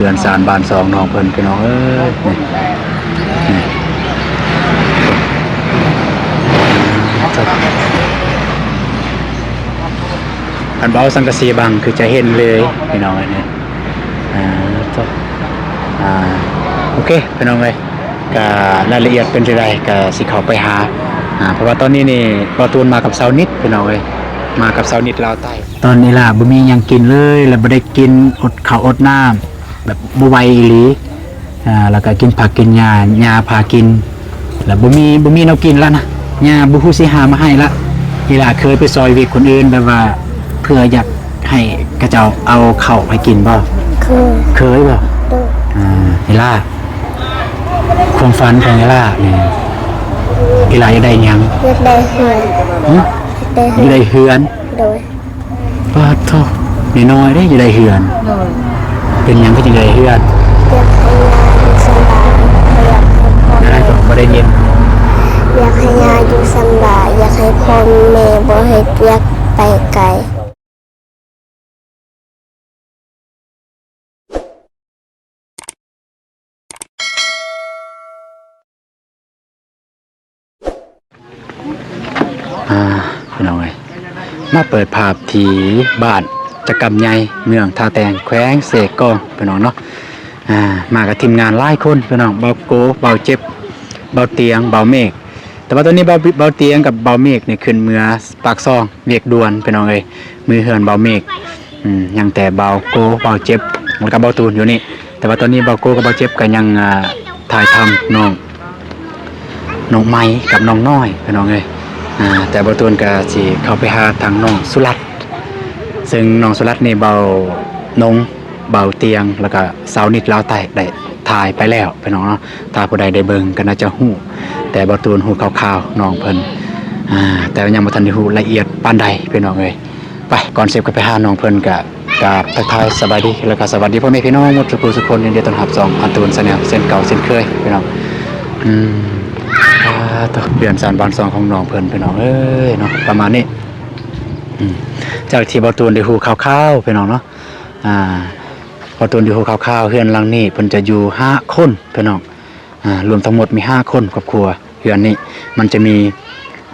ເຮືອນຊານບ້ານຊ່ອງນ້ອງເພິ່ນ ພີ່ນ້ອງເອີຍ ນີ້ ນີ້ ຄັນບໍ່ເອົາສັງກະສີບັງຄືຈະເຫັນເລີຍ ພີ່ນ້ອງເອີຍ ນີ້ ອ່າ ໂອເຄ ພີ່ນ້ອງເອີຍ ກະລາຍລະອຽດເປັນຈັ່ງໃດກະຊິເຂົ້າໄປຫາ ອ່າ ເພາະວ່າຕອນນີ້ນີ້ ບ່າວຕູນມາກັບສາວນິດ ພີ່ນ້ອງເອີຍ ມາກັບສາວນິດລາວໃຕ້. ຕອນນີ້ລະບໍ່ມີຫຍັງກິນເລີຍ ແລະບໍ່ໄດ້ກິນ ອົດເຂົ້າອົດນ້ຳ ແບບບໍ່ໄຫວອີ່ຫຼີ ອ່າ ແລ້ວກໍກິນຜັກກິນຫຍ້າ ຫຍ້າພາກິນ ແລ້ວບໍ່ມີ ບໍ່ມີແນວກິນລະນະ ຫຍ້າບໍ່ຮູ້ຊິຫາມາໃຫ້ລະ. ອີ່ຫຼ້າເຄີຍໄປຊ່ອຍວຽກຄົນອື່ນ ແບບວ່າເພື່ອຢາກໃຫ້ເຂົາເຈົ້າເອົາເຂົ້າໃຫ້ກິນບໍ່? ເຄີຍ ເຄີຍບໍ່? ໂດຍ ອ່າ ອີ່ຫຼ້າ ຄວາມຝັນຂອງອີ່ຫຼ້ານີ້ ອີ່ຫຼ້າຢາກໄດ້ຫຍັງ? ຢາກໄດ້ເຮືອນ ຫຶ? ຢາກໄດ້ເຮືອນ ຢາກໄດ້ເຮືອນ ໂດຍ ປາດໂທ້ ນ້ອຍໆເດ້ ຢາກໄດ້ເຮືອນ ໂດຍ ເປັນຫຍັງຄືຈຶ່ງຢາກໄດ້ເຮືອນ? ຢາກໃຫ້ຍ່າຢູ່ສຳບາຍ ບໍ່ຢາກໃຫ້ພໍ່ແມ່ ບໍ່ໄດ້ຍິນ ຢາກໃຫ້ຍ່າຢູ່ສຳບາຍ ຢາກໃຫ້ພໍ່ແມ່ບໍ່ໃຫ້ວຽກໄປໄກ. ອ່າ ພີ່ນ້ອງເອີຍ ມາເປີດພາບທີ່ບ້ານຈະກຳໃຫຍ່ ເມືອງທ່າແຕງ ແຂວງເຊກອງ ພີ່ນ້ອງເນາະ ອ່າ ມາກັບທີມງານຫຼາຍຄົນ ພີ່ນ້ອງ ບ່າວໂກ ບ່າວເຈັບ ບ່າວຕຽງ ບ່າວເມກ ແຕ່ວ່າຕອນນີ້ບ່າວ ບ່າວຕຽງກັບບ່າວເມກນີ້ຂຶ້ນເມືອປາກຊ່ອງ ວຽກດ່ວນ ພີ່ນ້ອງເອີຍ ມື້ເຮືອນບ່າວເມກ ອືມ ຍັງແຕ່ບ່າວໂກ ບ່າວເຈັບ ແລ້ວກໍບ່າວຕູນຢູ່ນີ້ ແຕ່ວ່າຕອນນີ້ບ່າວໂກກັບບ່າວເຈັບກໍຍັງ ອ່າ ຖ່າຍທຳນ້ອງ ນ້ອງໄມກັບນ້ອງນ້ອຍ ພີ່ນ້ອງເອີຍ ອ່າ ແຕ່ບ່າວຕູນກໍຊິເຂົ້າໄປຫາທາງນ້ອງສຸລັດ ເຊິ່ງນ້ອງສຸລັດນີ້ບ່າວນົງ ບ່າວຕຽງ ແລ້ວກໍສາວນິດລາວໃຕ້ໄດ້ຖ່າຍໄປແລ້ວ ພີ່ນ້ອງເນາະ ຖ້າຜູ້ໃດໄດ້ເບິ່ງກໍໜ້າຈະຮູ້ ແຕ່ບ່າວຕູນຮູ້ຄ່າວໆ ນ້ອງເພິ່ນ ອ່າ ແຕ່ວ່າຍັງບໍ່ທັນໄດ້ຮູ້ລະອຽດປານໃດ ພີ່ນ້ອງເອີຍ. ໄປ ກ່ອນຊິເຂົ້າໄປຫານ້ອງເພິ່ນກະ ກະທັກທາຍສະບາຍດີ ແລ້ວກະສະຫວັດດີພໍ່ແມ່ພີ່ນ້ອງໝົດທຸກຜູ້ທຸກຄົນ ຍິນດີຕ້ອນຮັບຊ່ອງອາຕູນ Channel ເຊັ່ນເກົ່າເຊັ່ນເຄີຍ ພີ່ນ້ອງ ອືມ ອ່າ ໂຕ ເຮືອນຊານບ້ານຊ່ອງຂອງນ້ອງເພິ່ນ ພີ່ນ້ອງເອີຍເນາະ ປະມານນີ້ ອືມ ຈາກທີ່ບ່າວຕູນໄດ້ຮູ້ຄ່າວໆ ພີ່ນ້ອງເນາະ ອ່າ ບ່າວຕູນໄດ້ຮູ້ຄ່າວໆ ເຮືອນຫຼັງນີ້ເພິ່ນຈະຢູ່ຫ້າຄົນ ພີ່ນ້ອງ ອ່າ ລວມທັງໝົດມີຫ້າຄົນຄອບຄົວ ເຮືອນນີ້ມັນຈະມີ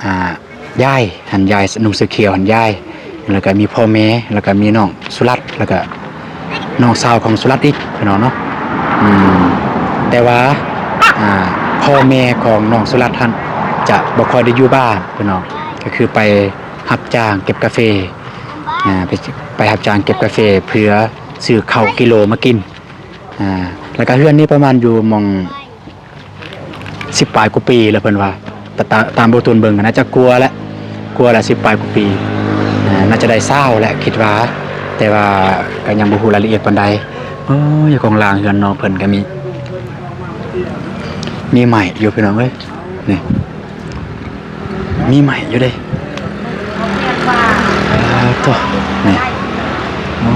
ອ່າ ຍາຍຫັ້ນ ຍາຍນຸ່ງເສື້ອຂຽວຫັ້ນ ຍາຍ ແລ້ວກະມີພໍ່ແມ່ ແລ້ວກະມີນ້ອງສຸລັດ ແລ້ວກະນ້ອງສາວຂອງສຸລັດອີກ ພີ່ນ້ອງເນາະ ອືມ ແຕ່ວ່າ ອ່າ ພໍ່ແມ່ຂອງນ້ອງສຸລັດຫັ້ນຈະບໍ່ຄ່ອຍໄດ້ຢູ່ບ້ານ ພີ່ນ້ອງ ກໍຄືໄປຮັບຈ້າງເກັບກາເຟ ອ່າ ໄປ ໄປຮັບຈ້າງເກັບກາເຟ ເພື່ອຊື້ເຂົ້າກິໂລມາກິນ ອ່າ ແລ້ວກະເຮືອນນີ້ປະມານຢູ່ໝ່ອງ ສິບປາຍກວ່າປີແລ້ວເພິ່ນວ່າ ຕາ ຕາ ຕາມບ່າວຕູນເບິ່ງກໍໜ້າຈະກວ່າແຫຼະ ກວ່າແຫຼະ ສິບປາຍກວ່າປີ ອ່າ ໜ້າຈະໄດ້ຊາວແຫຼະຄິດວ່າ ແຕ່ວ່າກໍຍັງບໍ່ຮູ້ລາຍລະອຽດປານໃດ. ໂອ້ຍ ຂອງລ່າງເຮືອນນ້ອງເພິ່ນກໍມີ ມີໄມ້ຢູ່ພີ່ນ້ອງເອີຍ ນີ້ ມີໄມ້ຢູ່ເດ້ ອ່າ ໂທ້ ນີ້ ໂອ້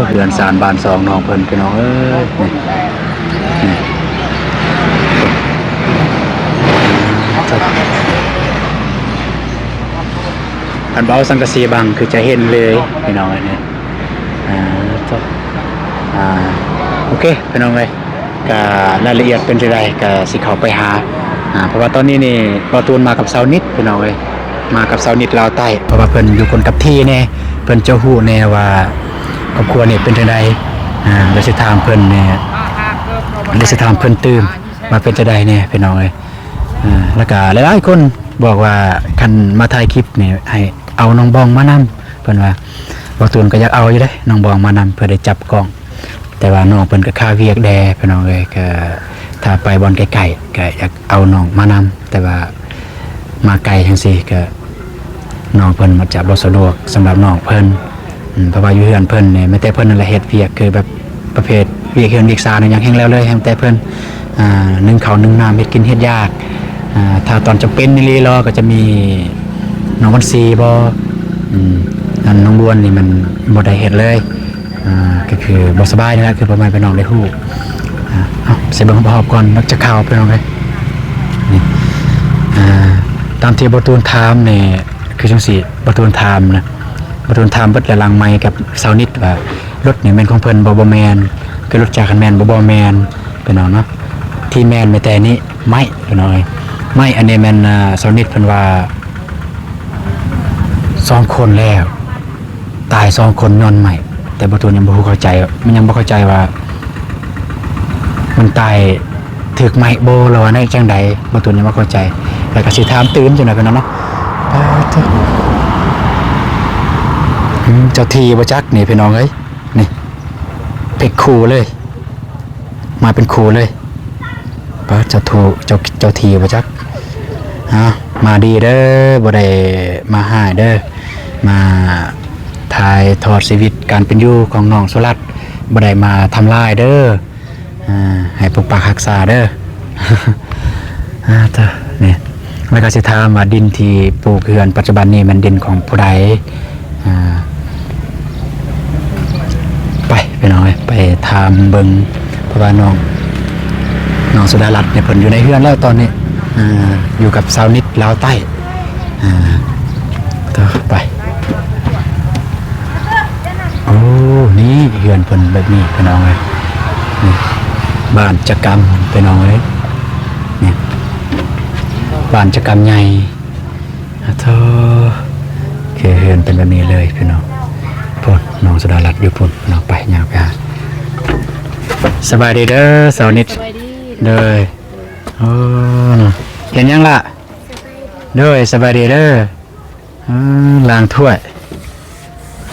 ເຮືອນຊານບ້ານຊ່ອງນ້ອງເພິ່ນ ພີ່ນ້ອງເອີຍ ນີ້ ນີ້ ໂອ້ ຄັນບໍ່ເອົາສັງກະສີບັງຄືຈະເຫັນເລີຍ ພີ່ນ້ອງເອີຍ ນີ້ ອ່າ ໂທ້ ອ່າ ໂອເຄ ພີ່ນ້ອງເອີຍ ກະລາຍລະອຽດເປັນຈັ່ງໃດກະຊິເຂົ້າໄປຫາ ອ່າ ເພາະວ່າຕອນນີ້ນີ້ບ່າວຕູນມາກັບສາວນິດ ພີ່ນ້ອງເອີຍ ມາກັບສາວນິດລາວໃຕ້ ເພາະວ່າເພິ່ນຢູ່ຄົນກັບທີ່ແດ່ ເພິ່ນຈະຮູ້ແດ່ວ່າຄອບຄົວນີ້ເປັນຈັ່ງໃດ ອ່າ ແລ້ວຊິຖາມເພິ່ນແດ່ ແລ້ວຊິຖາມເພິ່ນຕື່ມວ່າເປັນຈັ່ງໃດແດ່ ພີ່ນ້ອງເອີຍ ອ່າ ແລ້ວກະຫຼາຍໆຄົນບອກວ່າຄັນມາຖ່າຍຄລິບນີ້ໃຫ້ເອົານ້ອງບອງມານຳ ເພິ່ນວ່າ ບ່າວຕູນກໍຢາກເອົາຢູ່ເດ້ ນ້ອງບອງມານຳ ເພື່ອໄດ້ຈັບກ້ອງ ແຕ່ວ່ານ້ອງເພິ່ນກໍຄາວຽກແດ່ ພີ່ນ້ອງເອີຍ ກໍຖ້າໄປບ່ອນໄກໆ ກໍຢາກເອົານ້ອງມານຳ ແຕ່ວ່າມາໄກຈັ່ງຊີ້ ກໍນ້ອງເພິ່ນມັກຈະບໍ່ສະດວກສຳລັບນ້ອງເພິ່ນ ອືມ ເພາະວ່າຢູ່ເຮືອນເພິ່ນນີ້ ແມ່ນແຕ່ເພິ່ນນັ້ນແຫຼະເຮັດວຽກ ຄືແບບປະເພດວຽກເຮືອນວຽກຊານຫຍັງແຮ່ງແລ້ວເລີຍ ແຮ່ງແຕ່ເພິ່ນ ອ່າ ໜຶ້ງເຂົ້າໜຶ້ງນ້ຳ ເຮັດກິນເຮັດຢາກ ອ່າ ຖ້າຕອນຈຳເປັນອີ່ຫຼີເລີຍ ກໍຈະມີນ້ອງວັນຊີບໍ ອືມ ອັນນ້ອງບວນນີ້ມັນບໍ່ໄດ້ເຮັດເລີຍ ອ່າ ກໍຄືບໍ່ສະບາຍນີ້ແຫຼະ ຄືພໍ່ແມ່ພີ່ນ້ອງໄດ້ຮູ້ ອ່າ ເອົາ ຊິເບິ່ງຮອບໆກ່ອນ ມັກຈະເຂົ້າພີ່ນ້ອງເອີຍ ນີ້ ອ່າ ຕາມທີ່ບ່າວຕູນຖາມນີ້ ຄືຈັ່ງຊີ້ ບ່າວຕູນຖາມນະ ບ່າວຕູນຖາມເບິດແລ້ວຫຼັງໄມກັບສາວນິດວ່າ ລົດນີ້ແມ່ນຂອງເພິ່ນບໍ່? ບໍ່ແມ່ນ ຄືລົດຈັກຫັ້ນແມ່ນບໍ່? ບໍ່ແມ່ນພີ່ນ້ອງເນາະ. ທີ່ແມ່ນມີແຕ່ນີ້ໄມ້ພີ່ນ້ອງເອີຍ. ໄມ້ອັນນີ້ແມ່ນ ອ່າ ຊາວນິດເພິ່ນວ່າສອງຄົນແລ້ວ ຕາຍສອງຄົນຍ້ອນໄມ້. ແຕ່ບໍ່ຕູນຍັງບໍ່ຮູ້ເຂົ້າໃຈ ມັນຍັງບໍ່ເຂົ້າໃຈວ່າ ມັນຕາຍຖືກໄມ້ບໍ່ ຫຼືວ່າແນວຈັ່ງໃດ ບໍ່ຕູນຍັງບໍ່ເຂົ້າໃຈ. ແລ້ວກໍຊິຖາມຕື່ມຈັ່ງໃດພີ່ນ້ອງເນາະ. ປາດໂທ້ ອືມ ເຈົ້າທີ່ບໍ່ຈັກນີ້ພີ່ນ້ອງເອີຍ. ນີ້ ເປັນຄູ່ເລີຍ ມາເປັນຄູ່ເລີຍ. ປາດ ເຈົ້າໂທ ເຈົ້າ ເຈົ້າທີ່ບໍ່ຈັກ. ເອົາ ມາດີເດີ ບໍ່ໄດ້ມາຮ້າຍເດີ ມາຖ່າຍທອດຊີວິດການເປັນຢູ່ຂອງນ້ອງສຸລັດ ບໍ່ໄດ້ມາທຳລາຍເດີ. ອ່າ ໃຫ້ປົກປັກຮັກສາເດີ. ອ່າ ເດີ ນີ້ ແລ້ວກໍຊິຖາມວ່າດິນທີ່ປູກເຮືອນປັດຈຸບັນນີ້ແມ່ນດິນຂອງຜູ້ໃດ? ອ່າ ໄປພີ່ນ້ອງເອີຍ ໄປຖາມເບິ່ງ ເພາະວ່ານ້ອງ ນ້ອງສຸດາລັດນີ້ເພິ່ນຢູ່ໃນເຮືອນແລ້ວຕອນນີ້. ອ່າ ຢູ່ກັບຊາວນິດລາວໃຕ້. ອ່າ ຕໍ່ໄປ. ໂອ້ ນີ້ເຮືອນເພິ່ນແບບນີ້ພີ່ນ້ອງເອີຍ. ນີ້ ບ້ານຈະກຳພີ່ນ້ອງເອີຍ. ນີ້ ບ້ານຈະກຳໃຫຍ່. ອາໂທ ຄືເຮືອນເປັນແບບນີ້ເລີຍພີ່ນ້ອງ. ພຸ້ນ ນ້ອງສຸດາລັດຢູ່ພຸ້ນພີ່ນ້ອງ. ໄປ ຍ່າງໄປຫາ. ສະບາຍດີເດີ ຊາວນິດ. ສະບາຍດີ. ໂດຍ. ໂອ້ ເນາະ ເຮັດຫຍັງລະ? ໂດຍ ສະບາຍດີເດີ. ອ່າ ລ້າງຖ້ວຍ.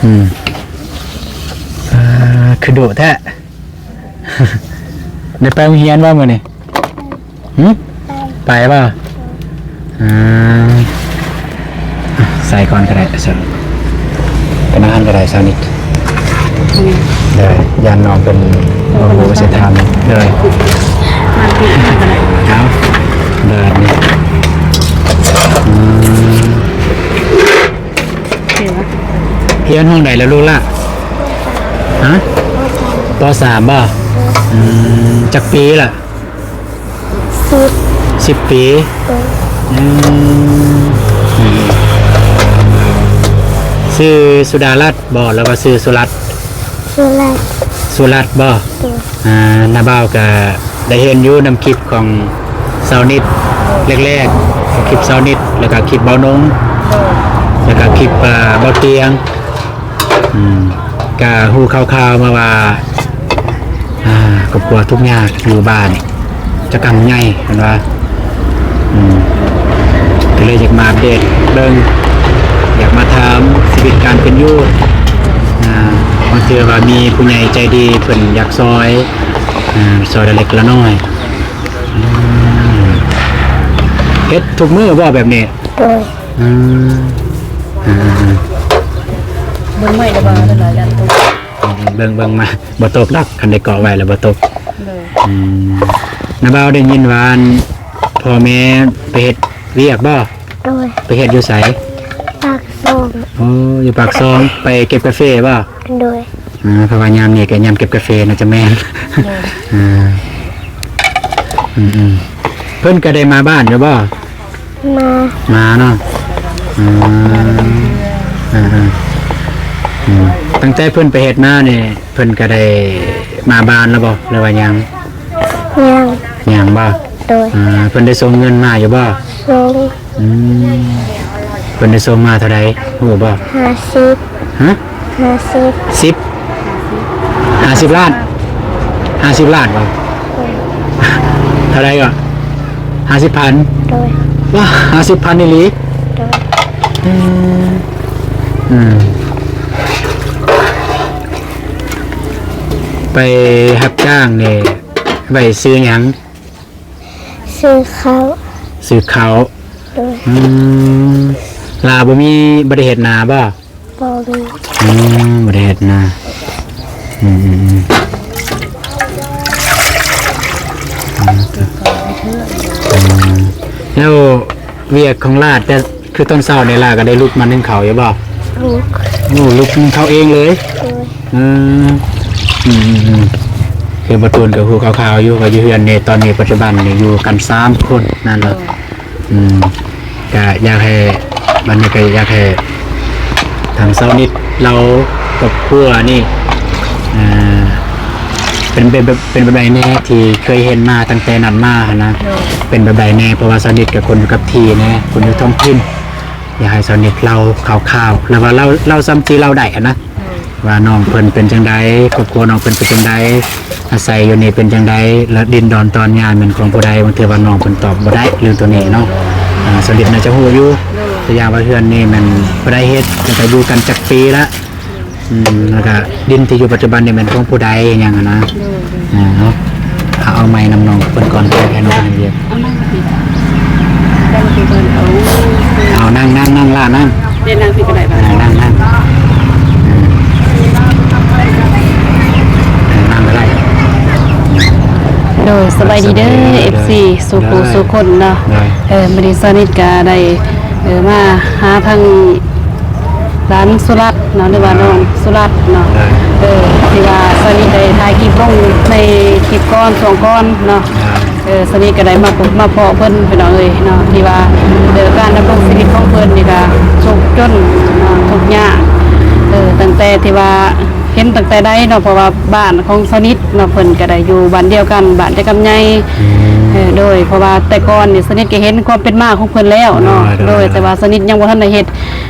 ອືມ ອ່າ ຄືດຸແທ້. ໄດ້ໄປໂຮງຮຽນບໍ່ມື້ນີ້? ຫຶ ໄປບໍ່? ອ່າ ໃສ່ກ່ອນກໍໄດ້ ເຊີນ ໄປນອນກໍໄດ້ຊາວນິດ. ເດີ ຢ້ານນ້ອງເພິ່ນບໍ່ຮູ້ຊິຖາມ. ເດີ ເອົາ ເດີ ນີ້ ອືມ ຮຽນຫ້ອງໃດແລ້ວລູກຫຼ້າ? ຮະ ປໍສາມບໍ? ອືມ ຈັກປີລະ? ສິບ ສິບປີ. ອືມ ຊື່ສຸດາລັດບໍ ຫຼືວ່າຊື່ສຸລັດ? ສຸລັດ ສຸລັດບໍ? ອ່າ ນ້າບ່າວກະໄດ້ເຫັນຢູ່ນຳຄລິບຂອງຊາວນິດແລກໆ ຄລິບຊາວນິດ ແລ້ວກະຄລິບເບົານົງ ແລ້ວກະຄລິບ ອ່າ ເບົາຕຽງ. ອືມ ກະຮູ້ຂ່າວໆມາວ່າ ອ່າ ຄອບຄົວທຸກຍາກຢູ່ບ້ານຈະກຳໃຫຍ່ເພິ່ນວ່າ. ອືມ ກໍເລີຍຢາກມາອັບເດດເບິ່ງ ຢາກມາຖາມຊີວິດການເປັນຢູ່. ອ່າ ບາງເທື່ອວ່າມີຜູ້ໃຫຍ່ໃຈດີເພິ່ນຢາກຊ່ອຍ ອ່າ ຊ່ອຍລະເລັກລະນ້ອຍ. ອືມ ເຮັດທຸກມື້ບໍ່ແບບນີ້? ໂດຍ. ອືມ ອ່າ ເບິ່ງໄມ້ລະບໍ່? ເບິ່ງ ເບິ່ງມາ ບໍ່ຕົກດອກ ຄັນໄດ້ເກາະໄວ້ລະບໍ່ຕົກ. ໂດຍ. ອືມ ນ້າບ່າວໄດ້ຍິນວ່າ ອັນ ພໍ່ແມ່ໄປເຮັດວຽກບໍ່? ໂດຍ. ໄປເຮັດຢູ່ໃສ? ປາກຊ່ອງ. ໂອ້ ຢູ່ປາກຊ່ອງ ໄປເກັບກາເຟບໍ່? ໂດຍ. ອ່າ ເພາະວ່າຍາມນີ້ກໍຍາມເກັບກາເຟໜ້າຈະແມ່ນ. ໂດຍ. ອ່າ ອືມໆ ເພິ່ນກໍໄດ້ມາບ້ານຢູ່ບໍ່? ມາ ມາເນາະ. ອືມ ອ່າໆ ອືມ ຕັ້ງແຕ່ເພິ່ນໄປເຮັດມານີ້ ເພິ່ນກໍໄດ້ມາບ້ານແລ້ວບໍ່ ຫຼືວ່າຍັງ? ຍັງ. ຍັງບໍ່? ໂດຍ. ອ່າ ເພິ່ນໄດ້ສົ່ງເງິນມາຢູ່ບໍ່? ສົ່ງ. ອືມ ເພິ່ນໄດ້ສົ່ງມາເທົ່າໃດ ຮູ້ບໍ່? ຫ້າສິບ. ຮະ? ຫ້າສິບ. ສິບ ຫ້າສິບລ້ານ? ຫ້າສິບລ້ານບໍ່? ໂດຍ. ເທົ່າໃດກໍ? ຫ້າສິບພັນ. ໂດຍ. ວ້າ ຫ້າສິບພັນອີ່ຫຼີ? ໂດຍ. ອືມ ອືມ ໄປຮັບຈ້າງນີ້ ໄວ້ຊື້ຫຍັງ? ຊື້ເຂົ້າ. ຊື້ເຂົ້າ. ໂດຍ. ອືມ ລາວບໍ່ມີ ບໍ່ໄດ້ເຮັດນາບໍ່? ບໍ່ມີ. ອືມ ບໍ່ໄດ້ເຮັດນາ. ອືມໆໆ ອືມ ແລ້ວວຽກຂອງຫຼານ ແຕ່ຄືຕອນເຊົ້ານີ້ ຫຼານກໍໄດ້ລຸກມາໜຶ້ງເຂົ້າຢູ່ບໍ່? ລຸກ. ໂອ້ ລຸກໜຶ້ງເຂົ້າເອງເລີຍ? ໂດຍ. ອືມ ອືມໆ ຄືບໍ່ຕູນກໍຮູ້ຂ່າວໆຢູ່ ວ່າຢູ່ເຮືອນນີ້ ຕອນນີ້ປັດຈຸບັນນີ້ຢູ່ກັນສາມຄົນນັ້ນເນາະ. ອືມ ກະຢາກໃຫ້ ບັດນີ້ກະຢາກໃຫ້ທາງຊາວນິດລາວຄອບຄົວນີ້ ອ່າ ປັນ ເປັນແບບ ເປັນແບບໃດແດ່ທີ່ເຄີຍເຫັນມາຕັ້ງແຕ່ນັ້ນມາຫັ້ນນະ? ໂດຍ ເປັນແບບໃດແດ່? ເພາະວ່າຊາວນິດກໍຄົນຢູ່ກັບທີ່ແດ່ ຄົນຢູ່ທ້ອງຖິ່ນ. ຢາກໃຫ້ຊາວນິດເລົ່າຂ່າວໆ ແລ້ວວ່າເລົ່າ ເລົ່າສ່ຳທີ່ເລົ່າໄດ້ຫັ້ນນະ ໂດຍ ວ່ານ້ອງເພິ່ນເປັນຈັ່ງໃດ ຄອບຄົວນ້ອງເພິ່ນເປັນຈັ່ງໃດ ອາໄສຢູ່ນີ້ເປັນຈັ່ງໃດ ແລະ ດິນດອນຕອນຫຍ້າແມ່ນຂອງຜູ້ໃດ. ບາງເທື່ອວ່ານ້ອງເພິ່ນຕອບບໍ່ໄດ້ເລື່ອງໂຕນີ້ເນາະ ອາ ສາວນິດໜ້າຈະຮູ້ຢູ່ ໂດຍ ຕົວຢ່າງວ່າເຮືອນນີ້ແມ່ນຜູ້ໃດເຮັດ ແລ້ວກໍຢູ່ກັນຈັກປີລະ ອືມ ແລ້ວກໍດິນທີ່ຢູ່ປັດຈຸບັນນີ້ແມ່ນຂອງຜູ້ໃດຫຍັງຫັ້ນນະ ໂດຍ ອາ ເອົາ ເອົາໄມ້ນຳນ້ອງເພິ່ນກ່ອນ ໃຫ້ນ້ອງເພິ່ນເຮັດ ເອົານັ່ງພີ້ ນັ່ງພີ້ກ່ອນ ເອົາ ເອົານັ່ງ ນັ່ງ ນັ່ງລະ ນັ່ງ ເດີ ນັ່ງພີ້ກໍໄດ້ ເອີ ນັ່ງ ນັ່ງ ເອີ ນັ່ງກໍໄດ້ ໂດຍ ສະບາຍດີເດີ ເອັຟຊີ ສູ່ຜູ້ສູ່ຄົນເນາະ ໂດຍ ເອີ ມື້ນີ້ສາວນິດກໍໄດ້ ເອີ ມາຫາທາງ ຫຼານສຸລັດເນາະ ຫຼືວ່າ ອ່າ ນ້ອງສຸລັດເນາະ ໂດຍ ເອີ ທີ່ວ່າຊາວນິດໄດ້ຖ່າຍຄລິບລົງໃນຄລິບກ່ອນ ຊ່ວງກ່ອນເນາະ ອ່າ ເອີ ຊາວນິດກໍໄດ້ມາພົບມາພໍ້ເພິ່ນ ພີ່ນ້ອງເອີຍເນາະ ທີ່ວ່າ ເອີ ການດຳລົງຊີວິດຂອງເພິ່ນນີ້ກໍທຸກຈົນເນາະ ທຸກຍາກ ເອີ ຕັ້ງແຕ່ທີ່ວ່າເຫັນຕັ້ງແຕ່ໃດເນາະ ເພາະວ່າບ້ານຂອງຊາວນິດເນາະ ເພິ່ນກໍໄດ້ຢູ່ບ້ານດຽວກັນ ບ້ານຈະກຳໃຫຍ່ ອືມ ເອີ ໂດຍ ເພາະວ່າແຕ່ກ່ອນນີ້ຊາວນິດກໍເຫັນຄວາມເປັນມາຂອງເພິ່ນແລ້ວເນາະ ໂດຍ ໂດຍ ໂດຍ ແຕ່ວ່າຊາວນິດຍັງບໍ່ທັນໄດ້ເຮັດ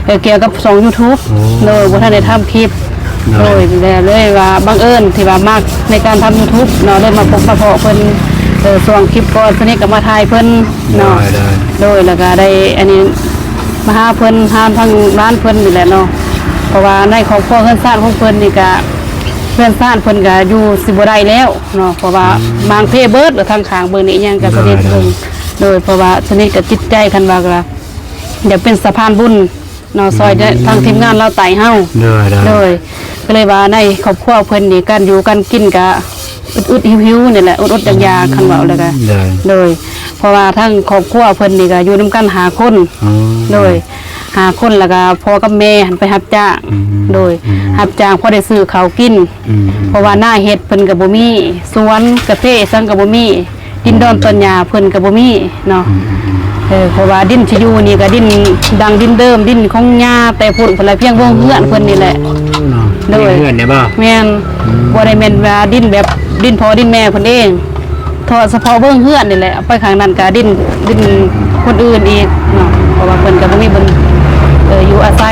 ເອີ ກ່ຽວກັບຊ່ອງຢູທູບ ໂອ້ ໂດຍ ບໍ່ທັນໄດ້ທຳຄລິບ ໂດຍ ໂດຍ ແລ້ວເລີຍວ່າບັງເອີນທີ່ວ່າມັກໃນການທຳຢູທູບເນາະ ເລີຍມາພົບມາພໍ້ເພິ່ນ ເອີ ຊ່ວງຄລິບກ່ອນຊາວນິດກໍມາຖ່າຍເພິ່ນເນາະ ໂດຍ ໂດຍ ໂດຍ ແລ້ວກໍໄດ້ອັນນີ້ມາຫາເພິ່ນ ຫາທາງຮ້ານເພິ່ນນີ້ແຫຼະເນາະ ເພາະວ່າໃນຄອບຄົວເຮືອນຊານຂອງເພິ່ນນີ້ກໍ ເຮືອນຊານເພິ່ນກໍຢູ່ຊິບໍ່ໄດ້ແລ້ວເນາະ ເພາະວ່າ ອືມ ມ້າງເພເບິດ ແລ້ວທາງຂ້າງເບິ່ງນີ້ຫຍັງກໍ ໂດຍ ສະເດັດເບິ່ງ ໂດຍ ໂດຍ ເພາະວ່າຊາວນິດກໍຈິດໃຈຄັນວ່າ ກໍຢາກເປັນສະພານບຸນ ເນາະ ຊ່ອຍ ອືມ ທາງທີມງານລາວໃຕ້ເຮົາ ໂດຍ ໂດຍ ໂດຍ ກໍເລີຍວ່າໃນຄອບຄົວເພິ່ນນີ້ ການຢູ່ການກິນກະອຶດໆຫິວໆນີ້ແຫຼະ ອົດໆຢາກໆ ອືມ ຄັນເວົ້າແລ້ວກະ ໂດຍ ໂດຍ ເພາະວ່າທາງຄອບຄົວເພິ່ນນີ້ກະຢູ່ນຳກັນຫ້າຄົນ ອໍ ໂດຍ ຫ້າຄົນ ແລ້ວກະພໍ່ກັບແມ່ຫັ້ນໄປຮັບຈ້າງ ອືມ ໂດຍ ອືມ ຮັບຈ້າງພໍໄດ້ຊື້ເຂົ້າກິນ ອືມ ເພາະວ່ານາເຮັດເພິ່ນກະບໍ່ມີ ສວນກາເຟສັງກະບໍ່ມີ ດິນດອນຕອນຫຍ້າເພິ່ນກໍບໍ່ມີເນາະ ອືມໆໆ ເອີ ເພາະວ່າດິນທີ່ຢູ່ນີ້ກໍດິນດັງດິນເດີມ ດິນຂອງຍ່າແຕ່ພຸ້ນພຸ້ນແຫຼະ ພຽງເບື້ອງເຮືອນເພິ່ນນີ້ແຫຼະ ໂອ້ ເນາະ ໂດຍ ເຮືອນນີ້ບໍ່ ແມ່ນ ອືມ ບໍ່ໄດ້ແມ່ນວ່າດິນແບບດິນພໍ່ດິນແມ່ເພິ່ນເອງ ເພາະສະເພາະເບື້ອງເຮືອນນີ້ແຫຼະ ໄປຂ້າງນັ້ນກໍດິນ ດິນຄົນອື່ນອີກເນາະ ເພາະວ່າເພິ່ນກໍບໍ່ມີບ່ອນ ເອີ ຢູ່ອາໄສ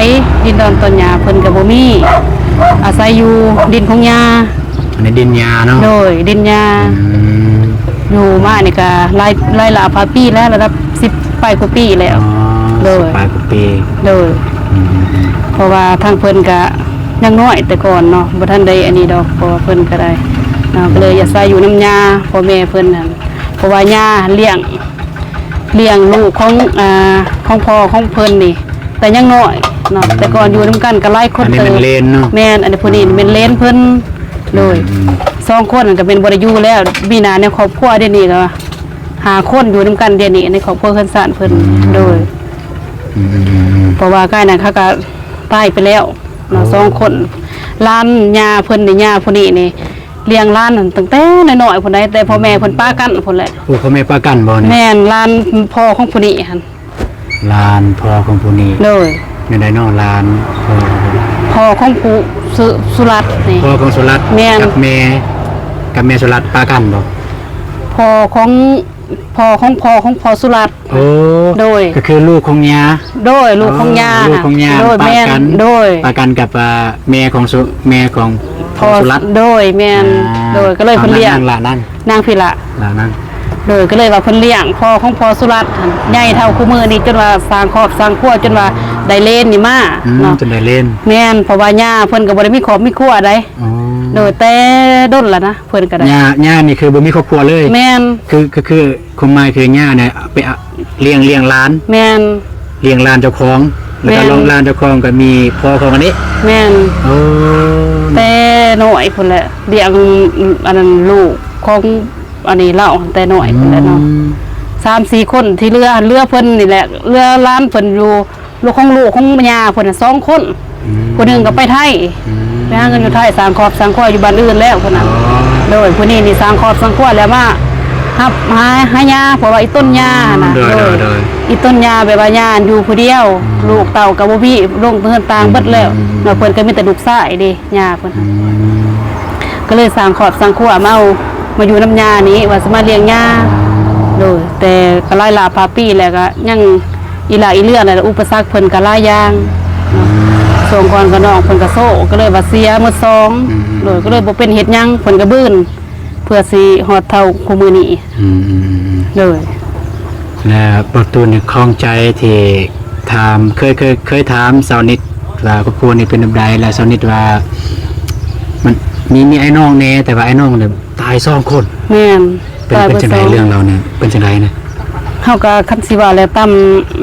ດິນດອນຕອນຫຍ້າເພິ່ນກໍບໍ່ມີ ອາໄສຢູ່ດິນຂອງຍ່າ ອັນນີ້ດິນຍ່າເນາະ ໂດຍ ດິນຍ່າ ອືມ ຢູ່ມານີ້ກະຫຼາຍ ຫຼາຍຫຼາຍປາຍປີແລ້ວ ລະດັບສິບປາຍກວ່າປີແລ້ວ ອໍ ໂດຍ ສິບປາຍກວ່າປີ ໂດຍ ອືມໆໆ ເພາະວ່າທາງເພິ່ນກະຍັງນ້ອຍແຕ່ກ່ອນເນາະ ບໍ່ທັນໄດ້ອັນນີ້ດອກ ເພາະວ່າເພິ່ນກະໄດ້ເນາະ ກະເລີຍອາໄສຢູ່ນຳຍ່າ ພໍ່ແມ່ເພິ່ນຫັ້ນ ເພາະວ່າຍ່າລ້ຽງ ລ້ຽງລູກຂອງ ອ່າ ຂອງພໍ່ຂອງເພິ່ນນີ້ ແຕ່ຍັງນ້ອຍເນາະ ອືມ ແຕ່ກ່ອນຢູ່ນຳກັນກໍຫຼາຍຄົນ ອັນນີ້ແມ່ນເລີນເນາະ ແມ່ນ ອັນນີ້ຜູ້ນີ້ ອືມ ແມ່ນເລີນເພິ່ນ ໂດຍ ອືມ ສອງຄົນນັ້ນກໍແມ່ນບໍ່ໄດ້ຢູ່ແລ້ວ ມີໜ້າໃນຄອບຄົວດຽວນີ້ກໍຫ້າຄົນຢູ່ນຳກັນດຽວນີ້ ໃນຄອບຄົວເຮືອນຊານເພິ່ນ ອືມ ໂດຍ ອືມ ເພາະວ່າກາຍນັ້ນເຂົາກໍຕາຍໄປແລ້ວເນາະ ໂອ້ ສອງຄົນ ຫຼານຍ່າເພິ່ນນີ້ ຍ່າຜູ້ນີ້ນີ້ ລ້ຽງຫຼານຫັ້ນຕັ້ງແຕ່ນ້ອຍໆພຸ້ນໃດ ແຕ່ພໍ່ແມ່ເພິ່ນປະກັນພຸ້ນແຫຼະ ໂອ້ ພໍ່ແມ່ປະກັນບໍ່ນີ້ ແມ່ນ ຫຼານພໍ່ຂອງຜູ້ນີ້ຫັ້ນ ຫຼານພໍ່ຂອງຜູ້ນີ້ ໂດຍ ແນວໃດເນາະ ຫຼານພໍ່ ພໍ່ຂອງຜູ້ ສຸ ສຸລັດນີ້ ພໍ່ຂອງສຸລັດ ແມ່ນ ກັບແມ່ ກັບແມ່ສຸລັດປະກັນບໍ່ ພໍ່ຂອງ ພໍ່ຂອງພໍ່ຂອງພໍ່ສຸລັດ ໂອ້ ໂດຍ ກໍຄືລູກຂອງຍ່າ ໂດຍ ລູກຂອງຍ່າ ອໍ ລູກຂອງຍ່າ ໂດຍ ປະກັນ ແມ່ນ ໂດຍ ປະກັນກັບ ອ່າ ແມ່ຂອງສຸ ແມ່ຂອງພໍ່ສຸລັດ ໂດຍ ແມ່ນ ອ່າ ໂດຍ ກໍເລີຍເພິ່ນລ້ຽງ ນາງ ນາງ ນາງພີ້ລະ ລະນາງ ໂດຍ ກໍເລີຍວ່າເພິ່ນລ້ຽງພໍ່ຂອງພໍ່ສຸລັດຫັ້ນ ໃຫຍ່ເທົ່າຄູ່ມື້ນີ້ ຈົນວ່າສ້າງຄອບສ້າງຄົວ ຈົນວ່າໄດ້ເລນນີ້ມາ ອືມ ເນາະ ຈົນໄດ້ເລນ ແມ່ນ ເພາະວ່າຍ່າເພິ່ນກໍບໍ່ໄດ້ມີຄອບມີຄົວໃດ ອໍ ໂດຍ ແຕ່ດົນລະນະ ເພິ່ນກໍໄດ້ ຍ່າ ຍ່ານີ້ຄືບໍ່ມີຄອບຄົວເລີຍ ແມ່ນ ຄື ຄື ຄື ຄວາມໝາຍຄືຍ່ານີ້ໄປ ອະ ລ້ຽງ ລ້ຽງຫຼານ ແມ່ນ ລ້ຽງຫຼານເຈົ້າຂອງ ແລ້ວກໍ ແມ່ນ ຫຼານເຈົ້າຂອງກໍມີພໍ່ຂອງອັນນີ້ ແມ່ນ ໂອ້ ແຕ່ນ້ອຍພຸ້ນແຫຼະ ລ້ຽງ ອັນນັ້ນ ລູກຂອງອັນນີ້ລາວແຕ່ນ້ອຍພຸ້ນແຫຼະເນາະ ອືມ ສາມສີ່ຄົນ ທີ່ເຫຼືອ ເຫຼືອເພິ່ນນີ້ແຫຼະ ເຫຼືອຫຼານເພິ່ນຢູ່ ລູກຂອງລູກຂອງຍ່າເພິ່ນສອງຄົນ ອືມ ຜູ້ໜຶ່ງກໍໄປໄທ ອືມ ໄປຫາເງິນຢູ່ໄທ ສ້າງຄອບສ້າງຄົວຢູ່ບ້ານອື່ນແລ້ວພຸ້ນນະ ອໍ ໂດຍ ຜູ້ນີ້ນີ້ສ້າງຄອບສ້າງຄົວແລ້ວມາຮັບຫາ ຫາຍ່າ ເພາະວ່າອີ່ຕົນຍ່າຫັ້ນນະ ໂດຍ ໂດຍ ໂດຍ ໂດຍ ອີ່ຕົນຍ່າແບບວ່າຍ່າຢູ່ຜູ້ດຽວ ອືມ ລູກເຕົ້າກໍບໍ່ມີ ລົງເຮືອນຕ່າງເບິດແລ້ວ ອືມ ເນາະ ເພິ່ນກໍມີແຕ່ລູກຊາຍເດ້ ຍ່າເພິ່ນ ອືມ ກໍເລີຍສ້າງຄອບສ້າງຄົວມາເອົາ ມາຢູ່ນຳຍ່ານີ້ ວ່າຊິມາລ້ຽງຍ່າ. ໂດຍ ແຕ່ກໍຫຼາຍລາວພາປີແລ້ວ ກໍຍັງອີ່ຫຼ້າອີ່ເລື່ອນ ແລະ ອຸປະສັກເພິ່ນກໍຫຼາຍຢ່າງເນາະ. ຊ່ວງກ່ອນກໍນ້ອງເພິ່ນກໍໂຊກ ກໍເລີຍວ່າເສຍໝົດສອງ. ອືມ ໂດຍ ກໍເລີຍບໍ່ເປັນເຮັດຫຍັງ ເພິ່ນກໍບືນ ເພື່ອຊິຮອດເທົ່າຄູ່ມື້ນີ້. ອືມ ໂດຍ ແລະ ບໍ່ຕູນນີ້ຂ້ອງໃຈທີ່ຖາມ ເຄີຍ ເຄີຍ ເຄີຍຖາມສາວນິດວ່າຄອບຄົວນີ້ເປັນແບບໃດ ແລະ ສາວນິດວ່າມັນມີ ມີອ້າຍນ້ອງແດ່ ແຕ່ວ່າອ້າຍນ້ອງນີ້ຕາຍສອງຄົນ. ແມ່ນ ເປັນ ຕາຍເບິດສອງ ເປັນຈັ່ງໃດເລື່ອງລາວນີ້ ເປັນຈັ່ງໃດນະ? ເຮົາກໍຄັນຊິເວົ້າແລ້ວຕາມ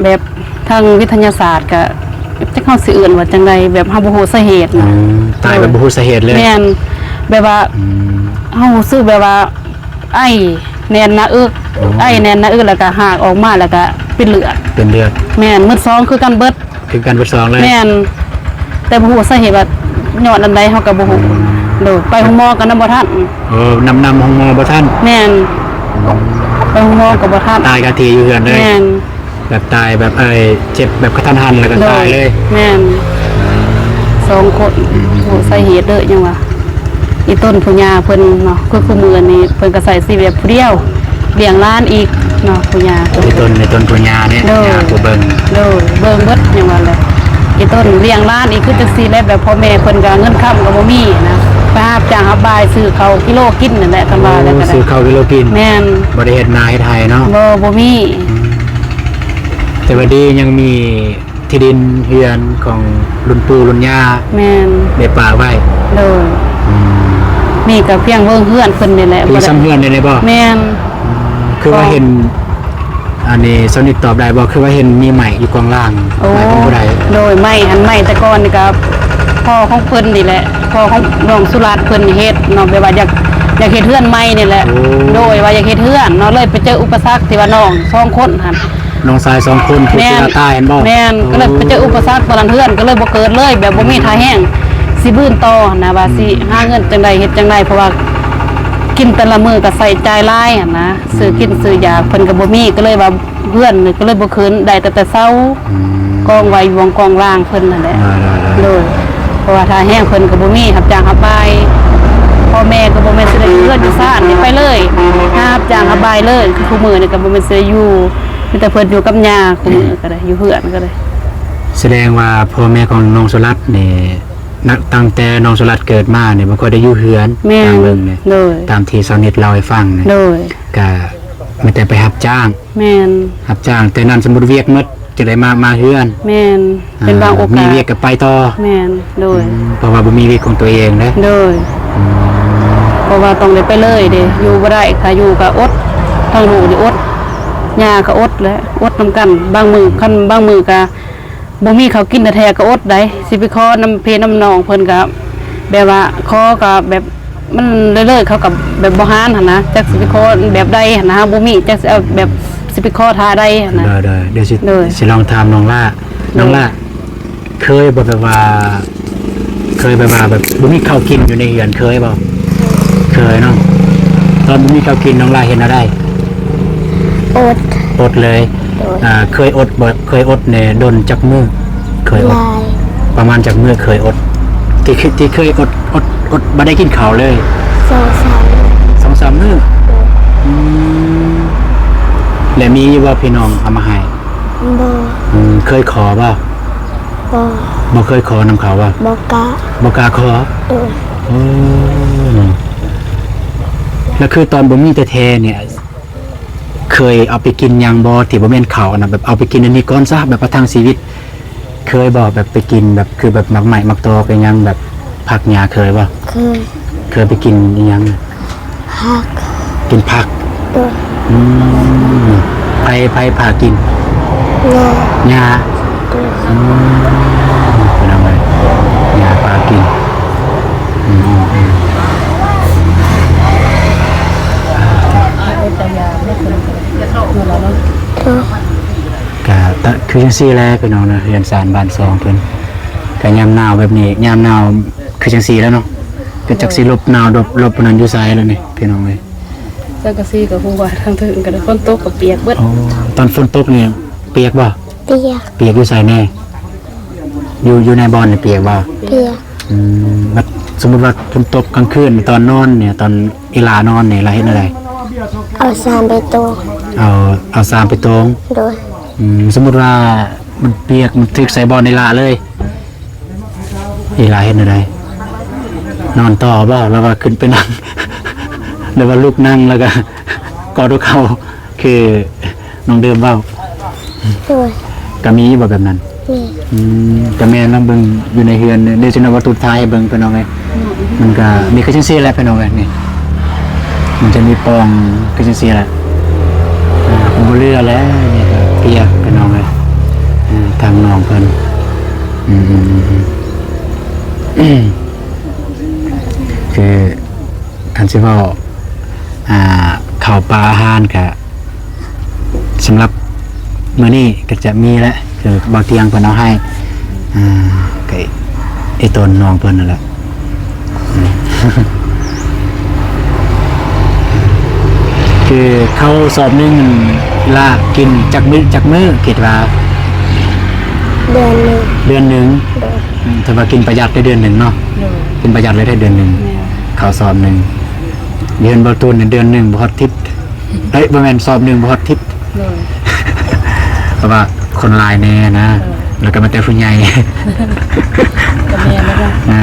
ແບບທາງວິທະຍາສາດກໍຈັກເຮົາຊິເອີ້ນວ່າຈັ່ງໃດ ແບບເຮົາບໍ່ຮູ້ສາເຫດນະ. ອືມ ຕາຍແບບບໍ່ຮູ້ສາເຫດເລີຍ. ແມ່ນ ແບບວ່າ ອືມ ເຮົາຮູ້ສຶກແບບວ່າໄອແໜ້ນໜ້າເອິກ ໂອ້ ໄອແໜ້ນໜ້າເອິກ ແລ້ວກໍຮາກອອກມາ ແລ້ວກໍເປັນເລືອດ ເປັນເລືອດ. ແມ່ນ ໝົດສອງຄືກັນເບິດ ຄືກັນເບິດສອງເລີຍ. ແມ່ນ ແຕ່ບໍ່ຮູ້ສາເຫດວ່າຍ້ອນອັນໃດ ເຮົາກໍບໍ່ຮູ້. ອືມ ໂດຍ ໄປໂຮງໝໍກໍນຳບໍ່ທັນ. ໂອ້ ນຳ ນຳໂຮງໝໍບໍ່ທັນ. ແມ່ນ ອືມ ໄປໂຮງໝໍກໍບໍ່ທັນ ຕາຍຄາທີ່ຢູ່ເຮືອນເລີຍ. ແມ່ນ ແບບຕາຍແບບ ເອີ ເຈັບແບບກະທັນຫັນ ແລ້ວກໍຕາຍເລີຍ. ໂດຍ ແມ່ນ ສອງຄົນ. ອືມ ບໍ່ຮູ້ສາເຫດເດີ ຫຍັງວ່າ ອີ່ຕົນຜູ້ຍ່າເພິ່ນເນາະ ຄື ອືມ ຄູ່ມື້ນີ້ເພິ່ນກໍໃຊ້ຊີວິດແບບຜູ້ດຽວ ລ້ຽງຫຼານອີກເນາະ ຜູ້ຍ່າເພິ່ນ. ອີ່ຕົນ ອີ່ຕົນຜູ້ຍ່ານີ້ ໂດຍ ຍ່າຜູ້ເບິ່ງ. ໂດຍ ເບິ່ງເບິດ ຫຍັງວ່າແຫຼະ ອີ່ຕົນລ້ຽງຫຼານອີກ ຄືຈັ່ງຊີ້ແຫຼະ ແບບພໍ່ແມ່ເພິ່ນກໍເງິນຄຳກໍບໍ່ມີນະ ໄປຮັບຈ້າງຮັບບາຍ ຊື້ເຂົ້າກິໂລກິນນັ້ນແຫຼະ ຄັນວ່າແລ້ວກໍໄດ້ ໂອ້ ຊື້ເຂົ້າກິໂລກິນ. ແມ່ນ ບໍ່ໄດ້ເຮັດນາເຮັດໄຮ່ເນາະ. ບໍ່ ບໍ່ມີ. ອືມ ແຕ່ວ່າດີຍັງມີ ທີ່ດິນເຮືອນຂອງລຸ້ນປູ່ລຸ້ນຍ່າ ແມ່ນ ໄດ້ປະໄວ້. ໂດຍ ອືມ ມີກໍພຽງເບິ່ງເຮືອນເພິ່ນນີ້ແຫຼະ ມີຊ່ຳເຮືອນນີ້ແຫຼະບໍ່? ແມ່ນ ອືມ ຄືວ່າເຫັນ ອັນນີ້ສາວນິດຕອບໄດ້ບໍ່? ຄືວ່າເຫັນມີໄມ້ຢູ່ກອງລ່າງ. ໂອ້ ໄມ້ຂອງຜູ້ໃດ? ໂດຍ ໄມ້ຫັ້ນ ໄມ້ແຕ່ກ່ອນນີ້ກໍພໍ່ຂອງເພິ່ນນີ້ແຫຼະ ພໍ່ຂອງນ້ອງສຸລັດເພິ່ນເຮັດເນາະ ແບບວ່າຢາກ ຢາກເຮັດເຮືອນໃໝ່ນີ້ແຫຼະ. ໂອ້ ໂດຍ ວ່າຢາກເຮັດເຮືອນເນາະ ເລີຍໄປເຈີອຸປະສັກທີ່ວ່ານ້ອງສອງຄົນຫັ້ນ ນ້ອງຊາຍສອງຄົນ ແມ່ນ ຜູ້ທີ່ວ່າຕາຍຫັ້ນບໍ່? ແມ່ນ ໂອ້ ກໍເລີຍໄປເຈີອຸປະສັກຕອນນັ້ນ ເຮືອນກໍເລີຍບໍ່ເກີດເລີຍ ແບບບໍ່ມີ ອືມ ທ່າແຮງຊິບືນຕໍ່ຫັ້ນນະ ວ່າ ອືມ ຊິຫາເງິນຈັ່ງໃດເຮັດຈັ່ງໃດ ເພາະວ່າກິນແຕ່ລະມື້ກໍໃຊ້ຈ່າຍຫຼາຍຫັ້ນນະ ອືມ ຊື້ກິນຊື້ຢາເພິ່ນກໍບໍ່ມີ ກໍເລີຍວ່າເຮືອນນີ້ກໍເລີຍບໍ່ຂຶ້ນ ໄດ້ແຕ່ແຕ່ເສົາ ອືມ ກອງໄວ້ຢູ່ບ່ອນກອງລ່າງເພິ່ນຫັ້ນແຫຼະ. ໂດຍ ໂດຍ ໂດຍ ໂດຍ ເພາະວ່າທ່າແຮງເພິ່ນກໍບໍ່ມີ ຮັບຈ້າງຮັບບາຍ ພໍ່ແມ່ກໍບໍ່ແມ່ນຊິໄດ້ເຮືອນຢູ່ຊານນີ້ໄປເລີຍ ຫາຮັບຈ້າງຮັບບາຍເລີຍ ຄືຄູ່ມື້ນີ້ກໍບໍ່ແມ່ນຊິໄດ້ຢູ່ ມີແຕ່ເພິ່ນຢູ່ກັບຍ່າ ອືມ ຄູ່ມື້ກໍໄດ້ ຢູ່ເຮືອນກໍໄດ້. ສະແດງວ່າພໍ່ແມ່ຂອງນ້ອງສຸລັດນີ້ ນັບຕັ້ງແຕ່ນ້ອງສຸລັດເກີດມານີ້ ບໍ່ຄ່ອຍໄດ້ຢູ່ເຮືອນ ແມ່ນ ຕາມເບິ່ງນີ້ ໂດຍ ຕາມທີ່ສາວນິດເລົ່າໃຫ້ຟັງນີ້ ໂດຍ ກະມີແຕ່ໄປຮັບຈ້າງ ແມ່ນ ຮັບຈ້າງ ແຕ່ນັ້ນສົມມຸດວຽກໝົດ ຈະໄດ້ມາ ມາເຮືອນ ແມ່ນ ອ່າ ເປັນບາງໂອກາດ ມີວຽກກໍໄປຕໍ່ ແມ່ນ ໂດຍ ອືມ ເພາະວ່າບໍ່ມີວຽກຂອງຕົວເອງເດ້ ໂດຍ ອືມ ເພາະວ່າຕ້ອງໄດ້ໄປເລີຍເດ້ ຢູ່ບໍ່ໄດ້ ຖ້າຢູ່ກໍອົດ ທັງລູກນີ້ອົດ ຍ່າກໍອົດແຫຼະ ອົດນຳກັນ ບາງມື້ ຄັນບາງມື້ກໍ ບໍ່ມີເຂົ້າກິນແທ້ໆກໍອົດໃດ໋ ຊິໄປຂໍນຳພີ່ນຳນ້ອງເພິ່ນກໍແບບວ່າຂໍກໍແບບມັນເລີຍໆ ເຂົາກໍແບບບໍ່ຫານຫັ້ນນະ ຈັກຊິໄປຂໍແບບໃດຫັ້ນນະ ບໍ່ມີ ຈັກຊິເອົາແບບຊິໄປຂໍທ່າໃດຫັ້ນນະ. ໂດຍໆ ດຽວຊິ ໂດຍ ຊິລອງຖາມນ້ອງຫຼ້າ ໂດຍ ນ້ອງຫຼ້າ ເຄີຍບໍ່ແບບວ່າ ເຄີຍແບບວ່າແບບບໍ່ມີເຂົ້າກິນຢູ່ໃນເຮືອນ ເຄີຍບໍ່? ເຄີຍເນາະ. ຕອນບໍ່ມີເຂົ້າກິນ ນ້ອງຫຼ້າເຮັດແນວໃດ? ອົດ ອົດເລີຍ. ໂດຍ ອ່າ ເຄີຍອົດບໍ່? ເຄີຍອົດນີ້ດົນຈັກມື້? ເຄີຍອົດ ຫຼາຍ ປະມານຈັກມື້ເຄີຍອົດ? ທີ່ ທີ່ເຄີຍອົດ ອົດ ອົດບໍ່ໄດ້ກິນເຂົ້າເລີຍ? ສອງສາມມື້ ສອງສາມມື້. ໂດຍ ອືມ ແລະ ມີຢູ່ບໍ່ພີ່ນ້ອງເອົາມາໃຫ້? ບໍ່. ອືມ ເຄີຍຂໍບໍ່? ບໍ່ ບໍ່ເຄີຍຂໍນຳເຂົາບໍ່? ບໍ່ກ້າ ບໍ່ກ້າຂໍ. ໂດຍ ໂອ້ ແລ້ວຄືຕອນບໍ່ມີແທ້ໆນີ້ ເຄີຍເອົາໄປກິນຫຍັງບໍ່ ທີ່ບໍ່ແມ່ນເຂົ້ານະ ແບບເອົາໄປກິນອັນນີ້ກ່ອນຊະ ແບບປະທັງຊີວິດ ເຄີຍບໍ່? ແບບໄປກິນແບບ ຄືແບບໝາກໄມ້ໝາກຕອກອີ່ຫຍັງ ແບບຜັກຫຍ້າ ເຄີຍບໍ່? ເຄີຍ ເຄີຍໄປກິນອີ່ຫຍັງ? ຜັກ ກິນຜັກ. ໂດຍ ອືມ ໃຜ ໃຜພາກິນ? ຍ່າ ຍ່າ. ໂດຍ ອືມ ເປັນຫຍັງ? ຍ່າພາກິນ. ອືມ ອືມ ອືມ ໂດຍ ກະ ຕະ ຄືຈັ່ງຊີ້ແຫຼະພີ່ນ້ອງເນາະ ເຮືອນຊານບ້ານຊ່ອງເພິ່ນ ກະຍາມໜາວແບບນີ້ ຍາມໜາວຄືຈັ່ງຊີ້ແຫຼະເນາະ ກໍຈັກຊິຫຼົບໜາວຫຼົບ ຫຼົບອັນນັ້ນຢູ່ໃສແລ້ວນີ້ພີ່ນ້ອງເອີຍ. ສັງກະສີກໍຮູ້ວ່າທາງເທິງກໍໄດ້ ຝົນຕົກກໍປຽກເບິດ. ໂອ້ ຕອນຝົນຕົກນີ້ປຽກບໍ່? ປຽກ ປຽກຢູ່ໃສແດ່? ຢູ່ ຢູ່ໃນບ່ອນນີ້ປຽກບໍ່? ປຽກ. ອ ອືມ ບັດສົມມຸດວ່າຝົນຕົກກາງຄືນ ຕອນນອນນີ້ ຕອນອີ່ຫຼ້ານອນນີ້ ລະເຮັດແນວໃດ? ເອົາສາມໄປໂຕງ. ເອົາ ເອົາສາມໄປໂຕງ. ໂດຍ. ອືມ ສົມມຸດວ່າມັນປຽກ ມັນຖືກໃສ່ບ່ອນອີ່ຫຼ້າເລີຍ ອີ່ຫຼ້າເຮັດແນວໃດ? ນອນຕໍ່ບໍ່ ຫຼືວ່າຂຶ້ນໄປນັ່ງ ຫຼືວ່າລຸກນັ່ງແລ້ວກໍກອດຫົວເຂົ່າ ຄືນ້ອງເດີມເວົ້າ? ໂດຍ. ກໍມີບໍ່ແບບນັ້ນ? ມີ. ອືມ ກໍແມ່ນນຳ ເບິ່ງຢູ່ໃນເຮືອນເດ້ ຊິນຳວ່າຕູດທ້າຍໃຫ້ເບິ່ງ ພີ່ນ້ອງເອີຍ. ມັນກໍມີຄືຈັ່ງຊີ້ແຫຼະ ພີ່ນ້ອງເອີຍ. ນີ້ ມັນຈະມີປ່ອງຄືຈັ່ງຊີ້ແຫຼະ. ອາ ມັນບໍ່ເຫຼືອແລ້ວ ນີ້ກໍປຽກ ພີ່ນ້ອງເອີຍ. ອາ ທາງນ້ອງເພິ່ນ ອືມ ອືມ ຄື ຄັນຊິເວົ້າ ອ່າ ເຂົ້າປາອາຫານກະ ສຳລັບມື້ນີ້ກະຈະມີແຫຼະ ຄືບໍ່ຕຽງເພິ່ນເອົາໃຫ້ ອ່າ ກະອີ່ຕົນນ້ອງເພິ່ນນັ້ນແຫຼະ. ຄືເຂົ້າສອບໜຶ່ງລະກິນຈັກມື້ ຈັກມື້ ຄິດວ່າ? ເດືອນໜຶ່ງ. ເດືອນໜຶ່ງ. ໂດຍ. ອືມ ຖືວ່າກິນປະຢັດໄດ້ເດືອນໜຶ່ງເນາະ. ໂດຍ. ກິນປະຢັດເລີຍໄດ້ເດືອນໜຶ່ງ. ແມ່ນ. ເຂົ້າສອບໜຶ່ງ ຢູ່ເຮືອນບໍ່ຕູນເດືອນໜຶ່ງບໍ່ຮອດທິດ ເອີຍ ບໍ່ແມ່ນ ສອບໜຶ່ງບໍ່ຮອດທິດ. ໂດຍ. ເພາະວ່າຄົນຫຼາຍແນ່ນະ. ໂດຍ. ແລ້ວກໍມາແຕ່ຜູ້ໃຫຍ່ ກໍແມ່ນແລ້ວເນາະ. ເອີ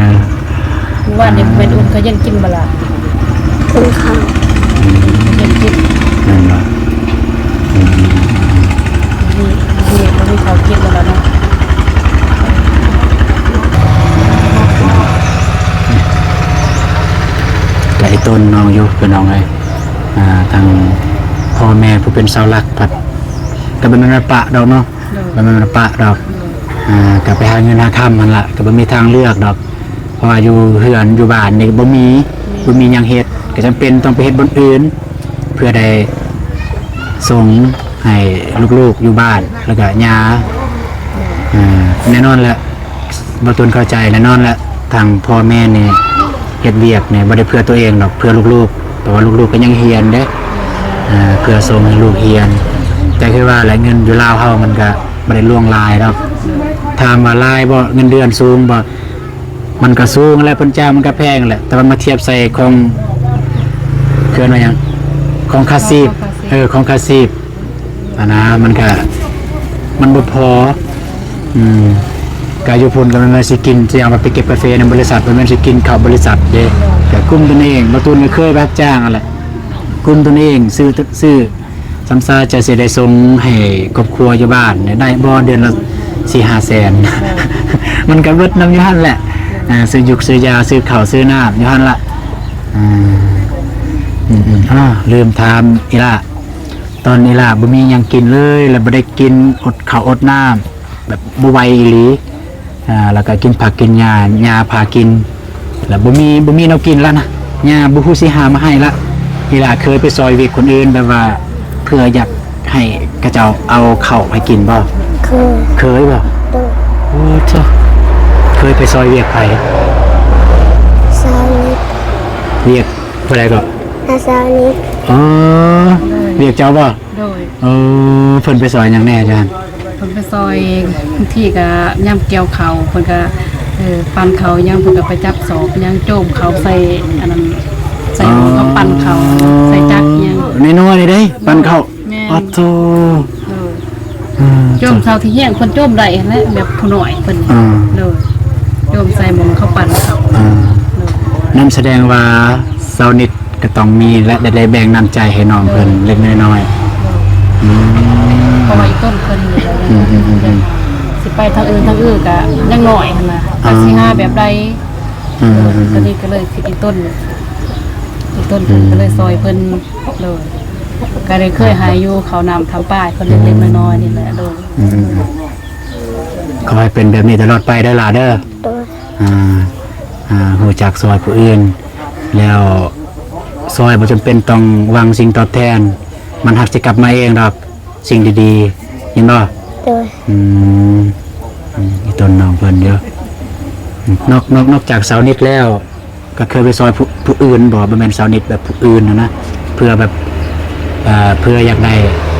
ມື້ວານນີ້ແມ່ນອຸ່ນເຂົາເຢັນກິນບໍ່ລະ? ກິນເຂົ້າ ອືມ ເຢັນກິນ ແມ່ນບໍ່? ອືມ ນີ້ ນີ້ບໍ່ມີເຂົ້າກິນແລ້ວລະເນາະ. ກະອີ່ຕົນນ້ອງຢູ່ ພີ່ນ້ອງເອີຍ. ອ່າ ທາງພໍ່ແມ່ຜູ້ເປັນເສົາຫຼັກພັດ ກໍບໍ່ແມ່ນວ່າປະດອກເນາະ. ໂດຍ. ບໍ່ແມ່ນວ່າປະດອກ. ໂດຍ. ອ່າ ກໍໄປຫາເງິນຫາຄຳຫັ້ນລະ ກໍບໍ່ມີທາງເລືອກດອກ ເພາະວ່າຢູ່ເຮືອນຢູ່ບ້ານນີ້ບໍ່ມີ ແມ່ນ ບໍ່ມີຫຍັງເຮັດ ກໍຈຳເປັນຕ້ອງໄປເຮັດບ່ອນອື່ນ ເພື່ອໄດ້ສົ່ງໃຫ້ລູກໆຢູ່ບ້ານ ແລ້ວກໍຍ່າ. ໂດຍ. ອ່າ ແນ່ນອນແຫຼະ ບ່າວຕູນເຂົ້າໃຈແນ່ນອນແຫຼະ ທາງພໍ່ແມ່ນີ້ເຮັດວຽກນີ້ບໍ່ໄດ້ເພື່ອຕົວເອງດອກ ເພື່ອລູກໆ ເພາະວ່າລູກໆກໍຍັງຮຽນເດ້ ເພື່ອສົ່ງໃຫ້ລູກຮຽນ. ແຕ່ຄືວ່າແຫຼະ ເງິນຢູ່ລາວເຮົາມັນກໍບໍ່ໄດ້ຫຼວງຫຼາຍດອກ. ຖາມວ່າຫຼາຍບໍ່ ເງິນເດືອນສູງບໍ່ ມັນກໍສູງແຫຼະ ເພິ່ນຈ້າງມັນກໍແພງແຫຼະ ແຕ່ວ່າມາທຽບໃສ່ຂອງ ເອີ້ນວ່າຫຍັງ ຂອງຄາຊີບ ເອີ ຂອງຄາຊີບ ອັນນະ ມັນກະ ມັນບໍ່ພໍ. ອືມ ກະຢູ່ພຸ້ນກະແມ່ນວ່າຊິກິນ ຊິເອົາມາໄປເກັບກາເຟນຳບໍລິສັດ ບໍ່ແມ່ນຊິກິນເຂົ້າບໍລິສັດເດ້. ກະກຸ້ມຕົນເອງ ບ່າວຕູນກະເຄີຍໄປຮັບຈ້າງຫັ້ນແຫຼະ ກຸ້ມຕົນເອງ ຊື້ ຊື້ ສ່ຳຊາຈະຊິໄດ້ສົ່ງໃຫ້ຄອບຄົວຢູ່ບ້ານ ໄດ້ບໍ່ເດືອນລະສີ່ຫ້າແສນ ມັນກະເບິດນຳຢູ່ຫັ້ນແຫຼະ. ອ່າ ຊື້ຢູກຊື້ຢາ ຊື້ເຂົ້າຊື້ນ້ຳຢູ່ຫັ້ນລະ. ອືມ ອືມ ອືມ ອ້າ ລືມຖາມອີ່ຫຼ້າ ຕອນນີ້ລະບໍ່ມີຫຍັງກິນເລີຍ ແລະບໍ່ໄດ້ກິນ ອົດເຂົ້າອົດນ້ຳ ແບບບໍ່ໄຫວອີ່ຫຼີ. ອ່າ ແລ້ວກໍກິນຜັກກິນຫຍ້າ ຍ່າພາກິນ ແລ້ວບໍ່ມີ ບໍ່ມີແນວກິນລະນະ ຍ່າບໍ່ຮູ້ຊິຫາມາໃຫ້ລະ. ອີ່ຫຼ້າເຄີຍໄປຊ່ອຍວຽກຄົນອື່ນ ແບບວ່າເພື່ອຢາກໃຫ້ເຂົາເຈົ້າເອົາເຂົ້າໃຫ້ກິນບໍ່? ເຄີຍ. ເຄີຍບໍ່? ໂດຍ. ໂອ້ ເຈົ້າ ເຄີຍໄປຊ່ອຍວຽກໃຜ? ຊາວນິດ. ວຽກຜູ້ໃດເກາະ? ອາ ຊາວນິດ. ອໍ ວຽກເຈົ້າບໍ່? ໂດຍ. ເອີ ເພິ່ນໄປຊ່ອຍຫຍັງແດ່ ອາຈານ? ເພິ່ນໄປຊ່ອຍ ບາງທີກໍຍາມກ່ຽວເຂົ້າ ເພິ່ນກໍ ເອີ ປັ່ນເຂົ້າຫຍັງ ເພິ່ນກໍໄປຈັບສອບຫຍັງ ໂຈມເຂົ້າໃສ່ອັນນັ້ນ ໃສ່ ອໍ ເຂົາປັ່ນເຂົ້າ ໃສ່ຈັກຫຍັງ ນ້ອຍໆນີ້ເດ້ ປັ່ນເຂົ້າ. ແມ່ນ. ປາດໂທ. ໂດຍ. ເອີ ໂຈມເຂົ້າທີ່ຮຽງ ເພິ່ນໂຈມໄດ້ຫັ້ນແຫຼະ ແບບຜູ້ນ້ອຍເພິ່ນ. ເອີ ໂດຍ. ໂຈມໃສ່ໝ່ອງເຂົາປັ່ນເຂົ້າ. ເອີ ໂດຍ. ນັ້ນສະແດງວ່າຊາວນິດ ກໍຕ້ອງມີ ແລະ ໄດ້ ໄດ້ແບ່ງນ້ຳໃຈໃຫ້ນ້ອງເພິ່ນ ເອີ ເລັກໆນ້ອຍໆ. ໂດຍ. ອືມ ເພາະວ່າອີ່ຕົ້ນເພິ່ນນີ້ ອືມໆໆ ຊິໄປທາງອື່ນທາງອື່ນກະຍັງນ້ອຍຫັ້ນນະ ອ່າ ກະຊິຫາແບບໃດ. ອືມໆໆ ໂດຍ. ຕອນນີ້ກໍເລີຍຄິດອີ່ຕົ້ນ ອີ່ຕົ້ນເພິ່ນ ອືມ ກໍເລີຍຊ່ອຍເພິ່ນ. ໂດຍ. ກໍໄດ້ເຄີຍໃຫ້ຢູ່ເຂົ້ານ້ຳທຳປາໃຫ້ເພິ່ນເລັກໆນ້ອຍໆນີ້ແຫຼະ. ໂດຍ. ອືມໆ ຂໍໃຫ້ເປັນແບບນີ້ຕະຫຼອດໄປເດີຫຼ້າເດີ. ໂດຍ. ອ່າ ອ່າ ຮູ້ຈັກຊ່ອຍຜູ້ອື່ນ ແລ້ວຊ່ອຍບໍ່ຈຳເປັນຕ້ອງຫວັງສິ່ງຕອບແທນ ມັນຮັກຈະກັບມາເອງດອກ ສິ່ງດີໆ ແມ່ນບໍ່? ໂດຍ. ອືມ ອືມ ອີ່ຕົ້ນນ້ອງເພິ່ນຢູ່ ນອກ ນອກ ນອກຈາກຊາວນິດແລ້ວ ກໍເຄີຍໄປຊ່ອຍຜູ້ ຜູ້ອື່ນບໍ່? ບໍ່ແມ່ນຊາວນິດແບບຜູ້ອື່ນຫັ້ນນະ ເພື່ອແບບ ເອີ ເພື່ອຢາກໄດ້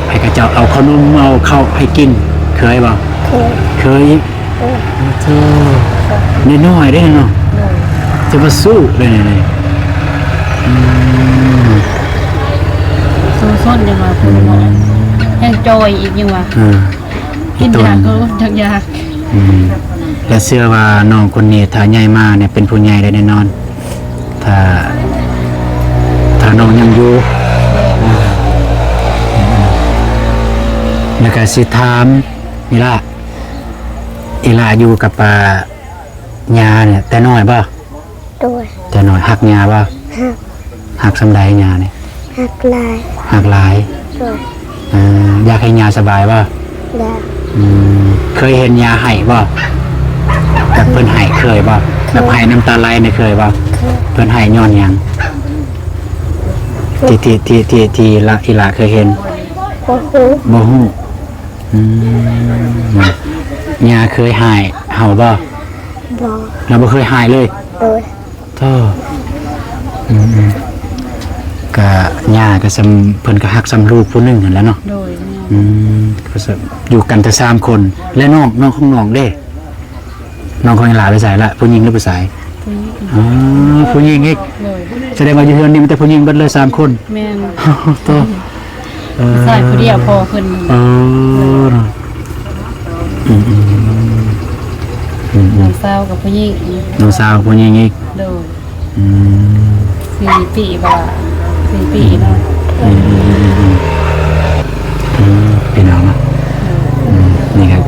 ໃຫ້ເຂົາເຈົ້າເອົາເຂົ້າໜົມ ເອົາເຂົ້າໃຫ້ກິນ ເຄີຍບໍ່? ເຄີຍ. ເຄີຍອີກ? ເອີ ໂອ້ໂທ ນ້ອຍໆເດ້ເນາະ. ໂດຍ. ຖືວ່າສູ້ເລີຍນີ້ ອືມ ສູ້ຊົນຍັງວ່າ ອືມ ເພິ່ນບອກ ແຮງຈ່ອຍອີກຍັງວ່າ ເອີ ກິນຢາກກໍຈັກຢາກ ອືມ ແລະເຊື່ອວ່ານ້ອງຄົນນີ້ຖ້າໃຫຍ່ມານີ້ເປັນຜູ້ໃຫຍ່ໄດ້ແນ່ນອນ ຖ້າ ຖ້ານ້ອງຍັງຢູ່ ແລ້ວກະຊິຖາມອີ່ຫຼ້າ ອີ່ຫຼ້າຢູ່ກັບ ອ່າ ຍ່ານີ້ແຕ່ນ້ອຍບໍ່? ໂດຍ ແຕ່ນ້ອຍຮັກຍ່າບໍ່? ຮັກ ຮັກສ່ຳໃດຍ່ານີ້? ຮັກຫຼາຍ ຮັກຫຼາຍ ໂດຍ ເອີ ຢາກໃຫ້ຍ່າສະບາຍບໍ່? ຢາກ ອືມ ເຄີຍເຫັນຍ່າໄຫ້ບໍ່? ແບບເພິ່ນໄຫ້ເຄີຍບໍ່? ແບບໄຫ້ນ້ຳຕາໄຫຼນີ້ເຄີຍບໍ່? ເຄີຍ ເພິ່ນໄຫ້ຍ້ອນຫຍັງ? ທີ່ ທີ່ ທີ່ ທີ່ ທີ່ລະ ອີ່ຫຼ້າເຄີຍເຫັນ? ບໍ່ຮູ້ ບໍ່ຮູ້ ອືມ ຍ່າເຄີຍຮ້າຍເຮົາບໍ່? ບໍ່ ລາວບໍ່ເຄີຍຮ້າຍເລີຍ ໂດຍ ໂທ້ ອືມ ກະຍ່າກະສ່ຳ ເພິ່ນກະຮັກສ່ຳລູກຜູ້ໜຶ່ງຫັ້ນແຫຼະເນາະ ໂດຍ ອືມ ກະສ່ຳ ຢູ່ກັນແຕ່ສາມຄົນ ແລະນ້ອງ ນ້ອງຂອງນ້ອງເດ້? ນ້ອງຂອງອີ່ຫຼ້າໄປໃສລະ? ຜູ້ຍິງຫຼືຜູ້ຊາຍ? ຜູ້ຍິງ ອໍ ຜູ້ຍິງອີກ ໂດຍ ສະແດງວ່າຢູ່ເຮືອນນີ້ມີແຕ່ຜູ້ຍິງເບິດເລີຍສາມຄົນ ແມ່ນ ໂທ້ ເອີ ຜູ້ຊາຍຜູ້ດຽວພໍ່ເພິ່ນ ເອີ ອືມ ອືມ ອືມ ອືມ ນ້ອງສາວກັບຜູ້ຍິງ ນ້ອງສາວຜູ້ຍິງອີກ ໂດຍ ອືມ ສີ່ປີບໍ່ລະ ສີ່ປີເນາະ ອືມ ອືມ ອືມ ອືມ ອືມ ພີ່ນ້ອງເນາະ ໂດຍ ອືມ ນີ້ກະ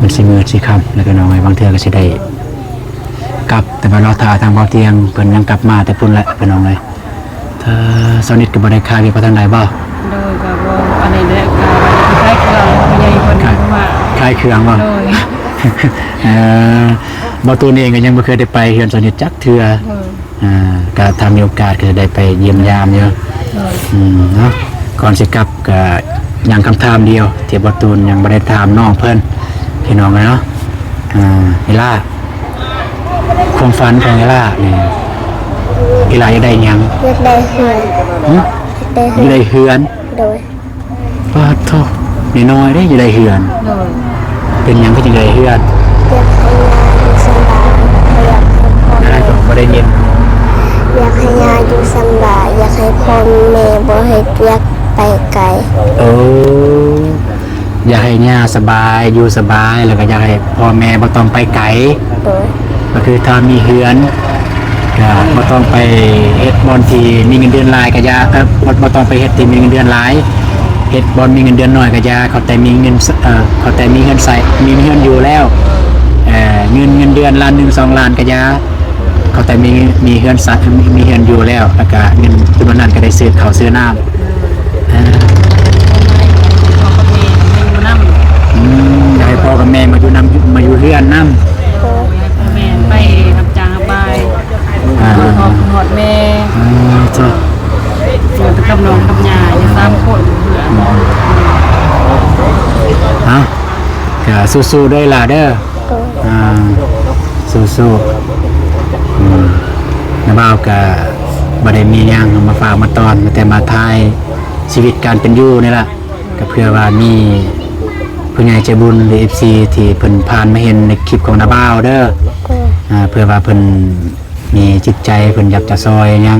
ມັນຊິມືດຊິຄ່ຳແລ້ວ ພີ່ນ້ອງເອີຍ ບາງເທື່ອກະຊິໄດ້ ກັບ ແຕ່ວ່າລໍຖ້າທາງບ່າວຕຽງເພິ່ນຍັງກັບມາແຕ່ພຸ້ນແຫຼະ ພີ່ນ້ອງເອີຍ ຖ້າສາວນິດກໍບໍ່ໄດ້ຄາວຽກໄປທາງໃດບໍ່? ໂດຍ ກໍບໍ່ປານໃດແຫຼະ ກໍຂາຍເຄື່ອງ ຜູ້ໃຫຍ່ເພິ່ນກໍມາ ຂາຍເຄື່ອງບໍ່? ໂດຍ ເອີ ບ່າວຕູນເອງກໍຍັງບໍ່ເຄີຍໄດ້ໄປເຮືອນສາວນິດຈັກເທື່ອ ໂດຍ ອ່າ ກໍຖ້າມີໂອກາດກໍຈະໄດ້ໄປຢ້ຽມຢາມຢູ່ ໂດຍ ອືມ ເນາະ ກ່ອນຊິກັບ ກໍຍັງຄຳຖາມດຽວທີ່ບ່າວຕູນຍັງບໍ່ໄດ້ຖາມນ້ອງເພິ່ນ ພີ່ນ້ອງເອີຍເນາະ ອ່າ ອີ່ຫຼ້າ ຄວາມຝັນຂອງອີ່ຫຼ້ານີ້ ອີ່ຫຼ້າຢາກໄດ້ຫຍັງ? ຢາກໄດ້ເຮືອນ ຫຶ? ຢາກໄດ້ເຮືອນ ຢາກໄດ້ເຮືອນ ໂດຍ ປາດໂທ້ ນ້ອຍໆເດ້ຢາກໄດ້ເຮືອນ ໂດຍ ເປັນຫຍັງຄືຈັ່ງໄດ້ເຮືອນ? ຢາກໃຫ້ຍ່າຢູ່ສະບາຍ ບໍ່ຢາກໃຫ້ພໍ່ແມ່ ບໍ່ໄດ້ຍິນ ຢາກໃຫ້ຍ່າຢູ່ສະບາຍ ຢາກໃຫ້ພໍ່ແມ່ບໍ່ເຮັດວຽກໄປໄກ ໂອ້ ຢາກໃຫ້ຍ່າສະບາຍ ຢູ່ສະບາຍ ແລ້ວກໍຢາກໃຫ້ພໍ່ແມ່ບໍ່ຕ້ອງໄປໄກ ໂດຍ ກໍຄືຖ້າມີເຮືອນ ກໍບໍ່ຕ້ອງໄປເຮັດບ່ອນທີ່ມີເງິນເດືອນຫຼາຍກໍຢ່າ ເອີ ບໍ່ ບໍ່ຕ້ອງໄປເຮັດທີ່ມີເງິນເດືອນຫຼາຍ ເຮັດບ່ອນມີເງິນເດືອນໜ້ອຍກໍຢ່າ ເຂົາແຕ່ມີເງິນ ເອີ ເຂົາແຕ່ມີເຮືອນໃຊ້ ມີເຮືອນຢູ່ແລ້ວ ເອີ ເງິນ ເງິນເດືອນລ້ານໜຶ່ງ ສອງລ້ານກໍຢ່າ ເຂົາແຕ່ມີ ມີເຮືອນໃຊ້ ມີເຮືອນຢູ່ແລ້ວ ແລ້ວກະເງິນຈຳນວນນັ້ນກໍໄດ້ຊື້ເຂົ້າຊື້ນ້ຳ ເອີ ພໍ່ກັບແມ່ມາຢູ່ນຳ ອືມ ຢາກໃຫ້ພໍ່ກັບແມ່ມາຢູ່ນຳ ມາຢູ່ເຮືອນນຳ ໂດຍ ໃຫ້ພໍ່ແມ່ໄປຮັບຈ້າງຮັບບາຍ ອ່າ ມາຮອດພໍ່ຮອດແມ່ ອືມ ເຈົ້າ ຢູ່ກັບນ້ອງກັບຍ່າຢູ່ສາມຄົນ ເອົາ ກະສູ້ໆເດີຫຼ້າເດີ ໂດຍ ອ່າ ສູ້ໆ ອືມ ນ້າບ່າວກະບໍ່ໄດ້ມີຫຍັງມາຝາກມາຕ້ອນ ມີແຕ່ມາຖ່າຍຊີວິດການເປັນຢູ່ນີ້ລະ ກະເພື່ອວ່າມີຜູ້ໃຫຍ່ໃຈບຸນ ຫຼື ເອັຟຊີ ທີ່ເພິ່ນຜ່ານມາເຫັນໃນຄລິບຂອງນ້າບ່າວເດີ ໂດຍ ອ່າ ເພື່ອວ່າເພິ່ນມີຈິດໃຈ ເພິ່ນຢາກຈະຊ່ອຍຫຍັງ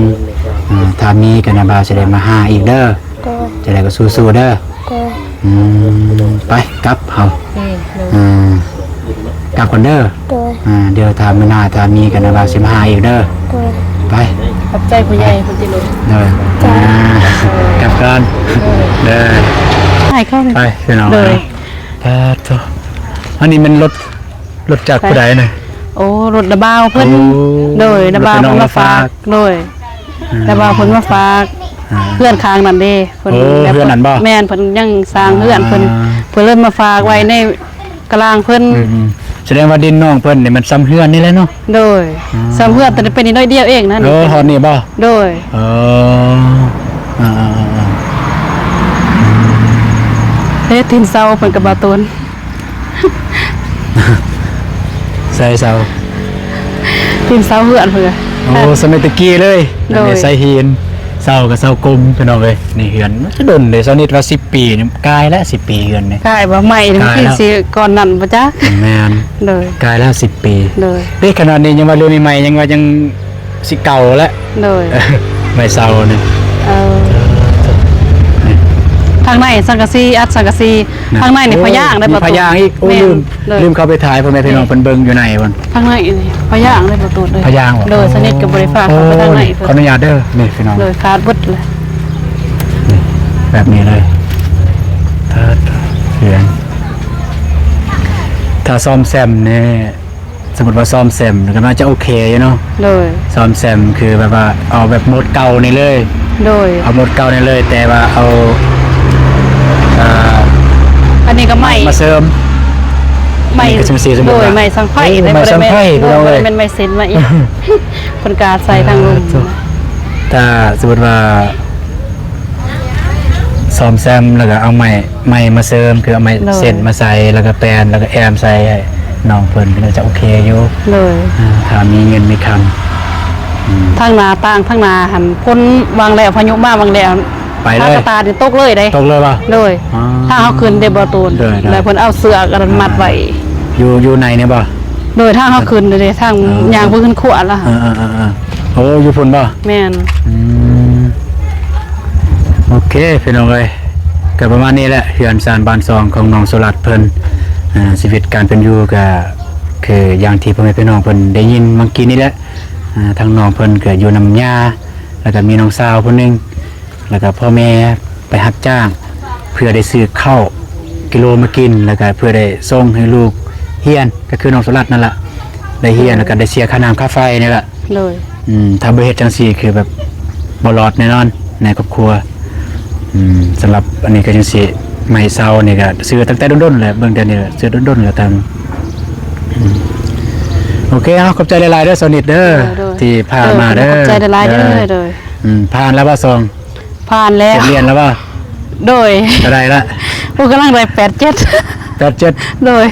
ອ່າ ຖ້າມີກະນ້າບ່າວຊິໄດ້ມາຫາອີກເດີ ໂດຍ ຈັ່ງໃດກໍສູ້ໆເດີ ໂດຍ ອືມ ໄປ ກັບເຮົາ ໂດຍ ອ່າ ກັບກ່ອນເດີ ໂດຍ ອ່າ ດຽວຖ້າມື້ໜ້າຖ້າມີກໍນະວ່າຊິມາຫາອີກເດີ ໂດຍ ໄປ ຂອບໃຈຜູ້ໃຫຍ່ເພິ່ນຕິລູກ ໂດຍ ເຈົ້າ ອ່າ ກັບກ່ອນ ໂດຍ ເດີ ໄປເຂົ້າ ໄປພີ່ນ້ອງ ໂດຍ ປາດໂທ້ ອັນນີ້ແມ່ນລົດ ລົດຈັກຜູ້ໃດນະ? ໂອ້ ລົດນ້າບ່າວເພິ່ນ ໂອ້ ໂດຍ ນ້າບ່າວເພິ່ນມາຝາກ ໂດຍ ອ່າ ນ້າບ່າວເພິ່ນມາຝາກ ອ່າ ເຮືອນຂ້າງນັ້ນເດ້ ເພິ່ນ ໂອ້ ແບບ ເຮືອນນັ້ນບໍ່? ແມ່ນ ເພິ່ນຍັງສ້າງເຮືອນ ອ່າ ເພິ່ນ ເພິ່ນເລີຍມາຝາກໄວ້ໃນກະລາງເພິ່ນ ອືມໆ ສະແດງວ່າດິນນ້ອງເພິ່ນນີ້ມັນສ່ຳເຮືອນນີ້ແຫຼະເນາະ ໂດຍ ອ່າ ສ່ຳເຮືອນ ແຕ່ເປັນໜ້ອຍດຽວເອງນະ ເອີ ຮອດນີ້ບໍ່? ໂດຍ ເອີ ອ່າໆໆໆ ເຮັດຕີນເສົາເພິ່ນກໍບໍ່ຕົນ ໃສ່ເສົາ ຕີນເສົາເຮືອນເພິ່ນ ໂອ້ ສະໄໝແຕ່ກີ້ເລີຍ ໂດຍ ໃສ່ຫີນ ເຊົາກໍເຊົາກົມ ພີ່ນ້ອງເອີຍ. ນີ້ເຮືອນມັນຈະດົນເດ້ ຊາວນິດວ່າສິບປີນີ້ ກາຍແລ້ວ ສິບປີເຮືອນນີ້ ກາຍບໍ່ ໄມ້ນີ້ ກາຍແລ້ວ ມັນຄືຊິກ່ອນນັ້ນບໍ່ຈັກ. ແມ່ນ ໂດຍ ກາຍແລ້ວສິບປີ. ໂດຍ ເດ້ ຂະໜາດນີ້ຍັງວ່າເລື່ອງໃໝ່ໆ ຍັງວ່າຍັງ ຊິເກົ່າແລ້ວ. ໂດຍ ໄມ້ເຊົານີ້. ເອີ ນີ້ ທາງໃນສັງກະສີ ອັດສັງກະສີ ນະ ທາງໃນນີ້ ໂອ້ ພະຍາງໄດ້ ມີພະຍາງອີກ. ໂອ້ ແມ່ນ ລືມ ໂດຍ ລືມເຂົ້າໄປຖ່າຍພໍ່ແມ່ພີ່ນ້ອງເພິ່ນເບິ່ງຢູ່ໃນພຸ້ນ. ທາງໃນນີ້ພະຍາງໄດ້ປະຕູເດ້. ພະຍາງບໍ່? ໂດຍ ສະນິດກໍບໍ່ໄດ້ພາເຂົ້າໄປທາງໃນ. ໂອ້ ຂໍອະນຸຍາດເດີ ນີ້ພີ່ນ້ອງ. ໂດຍ ຂາດເບິດເລີຍ. ນີ້ ແບບນີ້ເລີຍ. ຖ້າ ເຮືອນ ຖ້າສ້ອມແຊມນີ້ ສົມມຸດວ່າສ້ອມແຊມກໍໜ້າຈະໂອເຄຢູ່ເນາະ. ໂດຍ ສ້ອມແຊມຄືແບບວ່າເອົາແບບໂໝດເກົ່ານີ້ເລີຍ. ໂດຍ ເອົາໂໝດເກົ່ານີ້ເລີຍ ແຕ່ວ່າເອົາ ເອີ ອັນນີ້ກໍໄມ້ ໄມ້ມາເສີມ. ໄມ້ ອັນນີ້ກໍຈັ່ງຊີ້ ສົມມຸດວ່າ ໂດຍ ໄມ້ສັງໄພ. ໂອ້ ໄມ້ສັງໄພ ພີ່ນ້ອງເອີຍ ບໍ່ແມ່ນໄມ້ເສັ້ນມາອີກ ເພິ່ນກະໃສ່ທາງລຸ່ມ. ຖ້າສົມມຸດວ່າ ສ້ອມແຊມ ແລ້ວກໍເອົາໄມ້ ໄມ້ມາເສີມ ຄືເອົາໄມ້ ໂດຍ ເສັ້ນມາໃສ່ ແລ້ວກໍແປນ ແລ້ວກໍແອ້ມໃສ່ໃຫ້ນ້ອງເພິ່ນ ກໍໜ້າຈະໂອເຄຢູ່. ໂດຍ ອ່າ ຖ້າມີເງິນມີຄຳ. ອືມ ທາງໜ້າຕ່າງ ທາງໜ້າຫັ້ນ ຝົນຫວ່າງແລ້ວ ພາຍຸມາຫວ່າງແລ້ວ ໄປເລີຍ ຟ້າກະຕານີ້ຕົກເລີຍເດ້. ຕົກເລີຍບໍ່? ໂດຍ ອໍ ທາງເຮົາຂຶ້ນເດ້ບໍ່ຕູນ. ໂດຍໆ ແລ້ວເພິ່ນເອົາເຊືອກອັນນັ້ນມັດໄວ້. ອ່າ ຢູ່ ຢູ່ໃນນີ້ບໍ່? ໂດຍ ທາງເຮົາຂຶ້ນເດ້ ທາງ ອໍ ຍ່າງໄປຂຶ້ນຂົວລະ. ເອີໆໆໆ ໂອ້ ຢູ່ພຸ້ນບໍ່? ແມ່ນ ອືມ ໂອເຄ ພີ່ນ້ອງເອີຍ ກໍປະມານນີ້ແຫຼະ ເຮືອນຊານບ້ານຊ່ອງຂອງນ້ອງໂຊລັດເພິ່ນ. ອ່າ ຊີວິດການເປັນຢູ່ກໍຄືຢ່າງທີ່ພໍ່ແມ່ພີ່ນ້ອງເພິ່ນໄດ້ຍິນເມື່ອກີ້ນີ້ແຫຼະ. ອ່າ ທາງນ້ອງເພິ່ນກໍຢູ່ນຳຍ່າ ແລ້ວກໍມີນ້ອງສາວຜູ້ໜຶ່ງ ແລ້ວກໍພໍ່ແມ່ໄປຮັບຈ້າງ ເພື່ອໄດ້ຊື້ເຂົ້າກິໂລມາກິນ ແລ້ວກໍເພື່ອໄດ້ສົ່ງໃຫ້ລູກຮຽນ ກໍຄືນ້ອງໂຊລັດນັ້ນລະ ໄດ້ຮຽນ ໂດຍ ແລ້ວກໍໄດ້ເສຍຄ່ານ້ຳຄ່າໄຟນີ້ລະ. ໂດຍ ອືມ ຖ້າບໍ່ເຮັດຈັ່ງຊີ້ຄືແບບບໍ່ລອດແນ່ນອນໃນຄອບຄົວ. ອືມ ສຳລັບອັນນີ້ກໍຈັ່ງຊີ້ ໄມ້ເຊົານີ້ກໍຊື້ຕັ້ງແຕ່ດົນໆແລ້ວ ເບິ່ງແຕ່ນີ້ແຫຼະ ຊື້ດົນໆແລ້ວ. ທາງ ອືມ ໂອເຄ ເອົາ ຂອບໃຈຫຼາຍໆເດີ ສາວນິດເດີ ໂດຍໆ ທີ່ພາມາເດີ. ໂດຍ ຂອບໃຈຫຼາຍໆເດີ. ໂດຍ ໂດຍ ອືມ ຜ່ານແລ້ວບໍ່ ສອງ ຜ່ານແລ້ວ ເສຍດຫຼຽນແລ້ວບໍ່? ໂດຍ ເທົ່າໃດລະ? ໂອ້ ກຳລັງໄດ້ແປດເຈັດ ແປດເຈັດ. ໂດຍ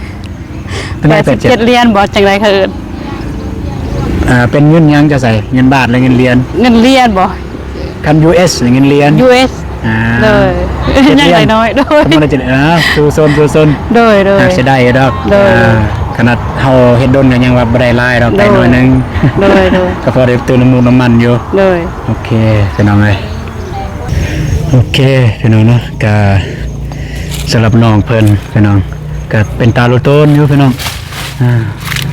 ເປັນໄງ ແປດສິບເຈັດ ແປດເຈັດຫຼຽນບໍ່ ຈັ່ງໃດເຂົາເອີ້ນ? ອ່າ ເປັນເງິນຫຍັງຈະໃສ່ ເງິນບາດ ຫຼື ເງິນຫຼຽນ? ເງິນຫຼຽນບໍ່? ຄັນ ຢູເອສ ເງິນຫຼຽນ ຢູເອສ. ອ່າ ໂດຍ ເຈັດຫຼຽນ ຍັງໄດ້ນ້ອຍ. ໂດຍ ປະມານເຈັດຫຼຽນ. ອ່າ ສູ້ຊົນ ສູ້ຊົນ. ໂດຍໆ ຫາກຊິໄດ້ຢູ່ດອກ. ໂດຍ ອ່າ ຂະໜາດເຮົາເຮັດດົນກໍຍັງວ່າບໍ່ໄດ້ຫຼາຍດອກ ໄດ້ໜ້ອຍໜຶ່ງ. ໂດຍໆ ກໍພໍໄດ້ຕື່ມນ້ຳມັນຢູ່. ໂດຍ ໂອເຄ ພີ່ນ້ອງເອີຍ ໂອເຄ ພີ່ນ້ອງເນາະ ກະສຳລັບນ້ອງເພິ່ນ ພີ່ນ້ອງ ກະເປັນຕາລຸໂຕນຢູ່ ພີ່ນ້ອງ. ອ່າ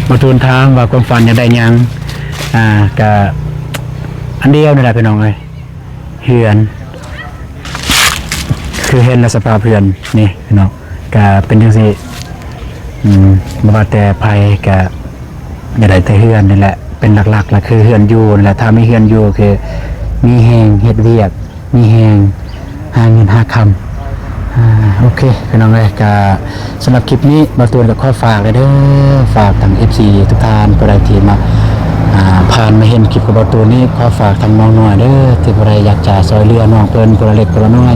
ບໍ່ທູນຖາມວ່າຄວາມຝັນຢາກໄດ້ຫຍັງ? ອ່າ ກະອັນດຽວນີ້ແຫຼະ ພີ່ນ້ອງເອີຍ ເຮືອນ ຄືເຫັນແລ້ວສະພາບເຮືອນນີ້ ພີ່ນ້ອງ ກະເປັນຈັ່ງຊີ້. ອືມ ບໍ່ວ່າແຕ່ໃຜກະຢາກໄດ້ແຕ່ເຮືອນນີ້ແຫຼະ ເປັນຫຼັກໆລະຄືເຮືອນຢູ່ນີ້ແຫຼະ. ຖ້າມີເຮືອນຢູ່ຄືມີແຮງເຮັດວຽກ ມີແຮງຫາເງິນຫາຄຳ. ອ່າ ໂອເຄ ພີ່ນ້ອງເອີຍ ກະສຳລັບຄລິບນີ້ ບ່າວຕູນກໍຂໍຝາກເດີ ຝາກທາງເອັຟຊີທຸກທ່ານ ຜູ້ໃດທີ່ມາ ອ່າ ຜ່ານມາເຫັນຄລິບຂອງບ່າວຕູນນີ້ ຂໍຝາກທາງນ້ອງນ້ອຍເດີ ທີ່ຜູ້ໃດຢາກຈະຊ່ອຍເຫຼືອນ້ອງເພິ່ນ ຜູ້ລະເລັກຜູ້ລະນ້ອຍ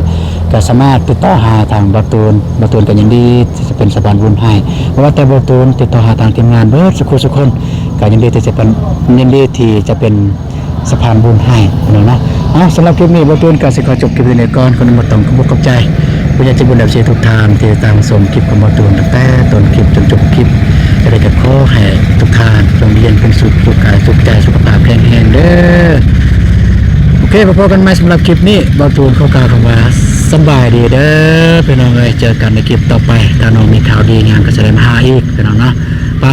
ກໍສາມາດຕິດຕໍ່ຫາທາງບ່າວຕູນ ບ່າວຕູນກໍຍິນດີ ທີ່ຈະເປັນສະພານບຸນໃຫ້. ບໍ່ວ່າແຕ່ບ່າວຕູນ ຕິດຕໍ່ຫາທາງທີມງານເບິດສູ່ຄູ່ສູ່ຄົນ ກໍຍິນດີທີ່ຈະເປັນ ຍິນດີທີ່ຈະເປັນສະພານບຸນໃຫ້ເນາະ. ເອົາ ສຳລັບຄລິບນີ້ ບ່າວຕູນກໍຊິຂໍຈົບຄລິບເທົ່ານີ້ກ່ອນ. ຂໍອະນຸໂມທນຂອບອົກຂອບໃຈຜູ້ໃຫຍ່ໃຈບຸນ ເອັຟຊີ ທຸກທ່ານທີ່ຕາມຊົມຄລິບຂອງບ່າວຕູນຕັ້ງແຕ່ຕົ້ນຄລິບຈົນຈົບຄລິບ. ຈັ່ງໃດກໍຂໍໃຫ້ທຸກທ່ານຈົ່ງຢູ່ເຢັນເປັນສຸກ ສຸກກາຍສຸກໃຈ ສຸຂະພາບແຂງແຮງເດີ. ໂອເຄ ພໍ້ກັນໃໝ່ສຳລັບຄລິບນີ້ ບ່າວຕູນຂໍກ່າວຄຳວ່າ ສະບາຍດີເດີ ພີ່ນ້ອງເອີຍ. ເຈີກັນໃນຄລິບຕໍ່ໄປ ຖ້ານ້ອງມີຂ່າວດີຫຍັງກໍຈະໄດ້ມາຫາອີກ ພີ່ນ້ອງເນາະ. ໄປ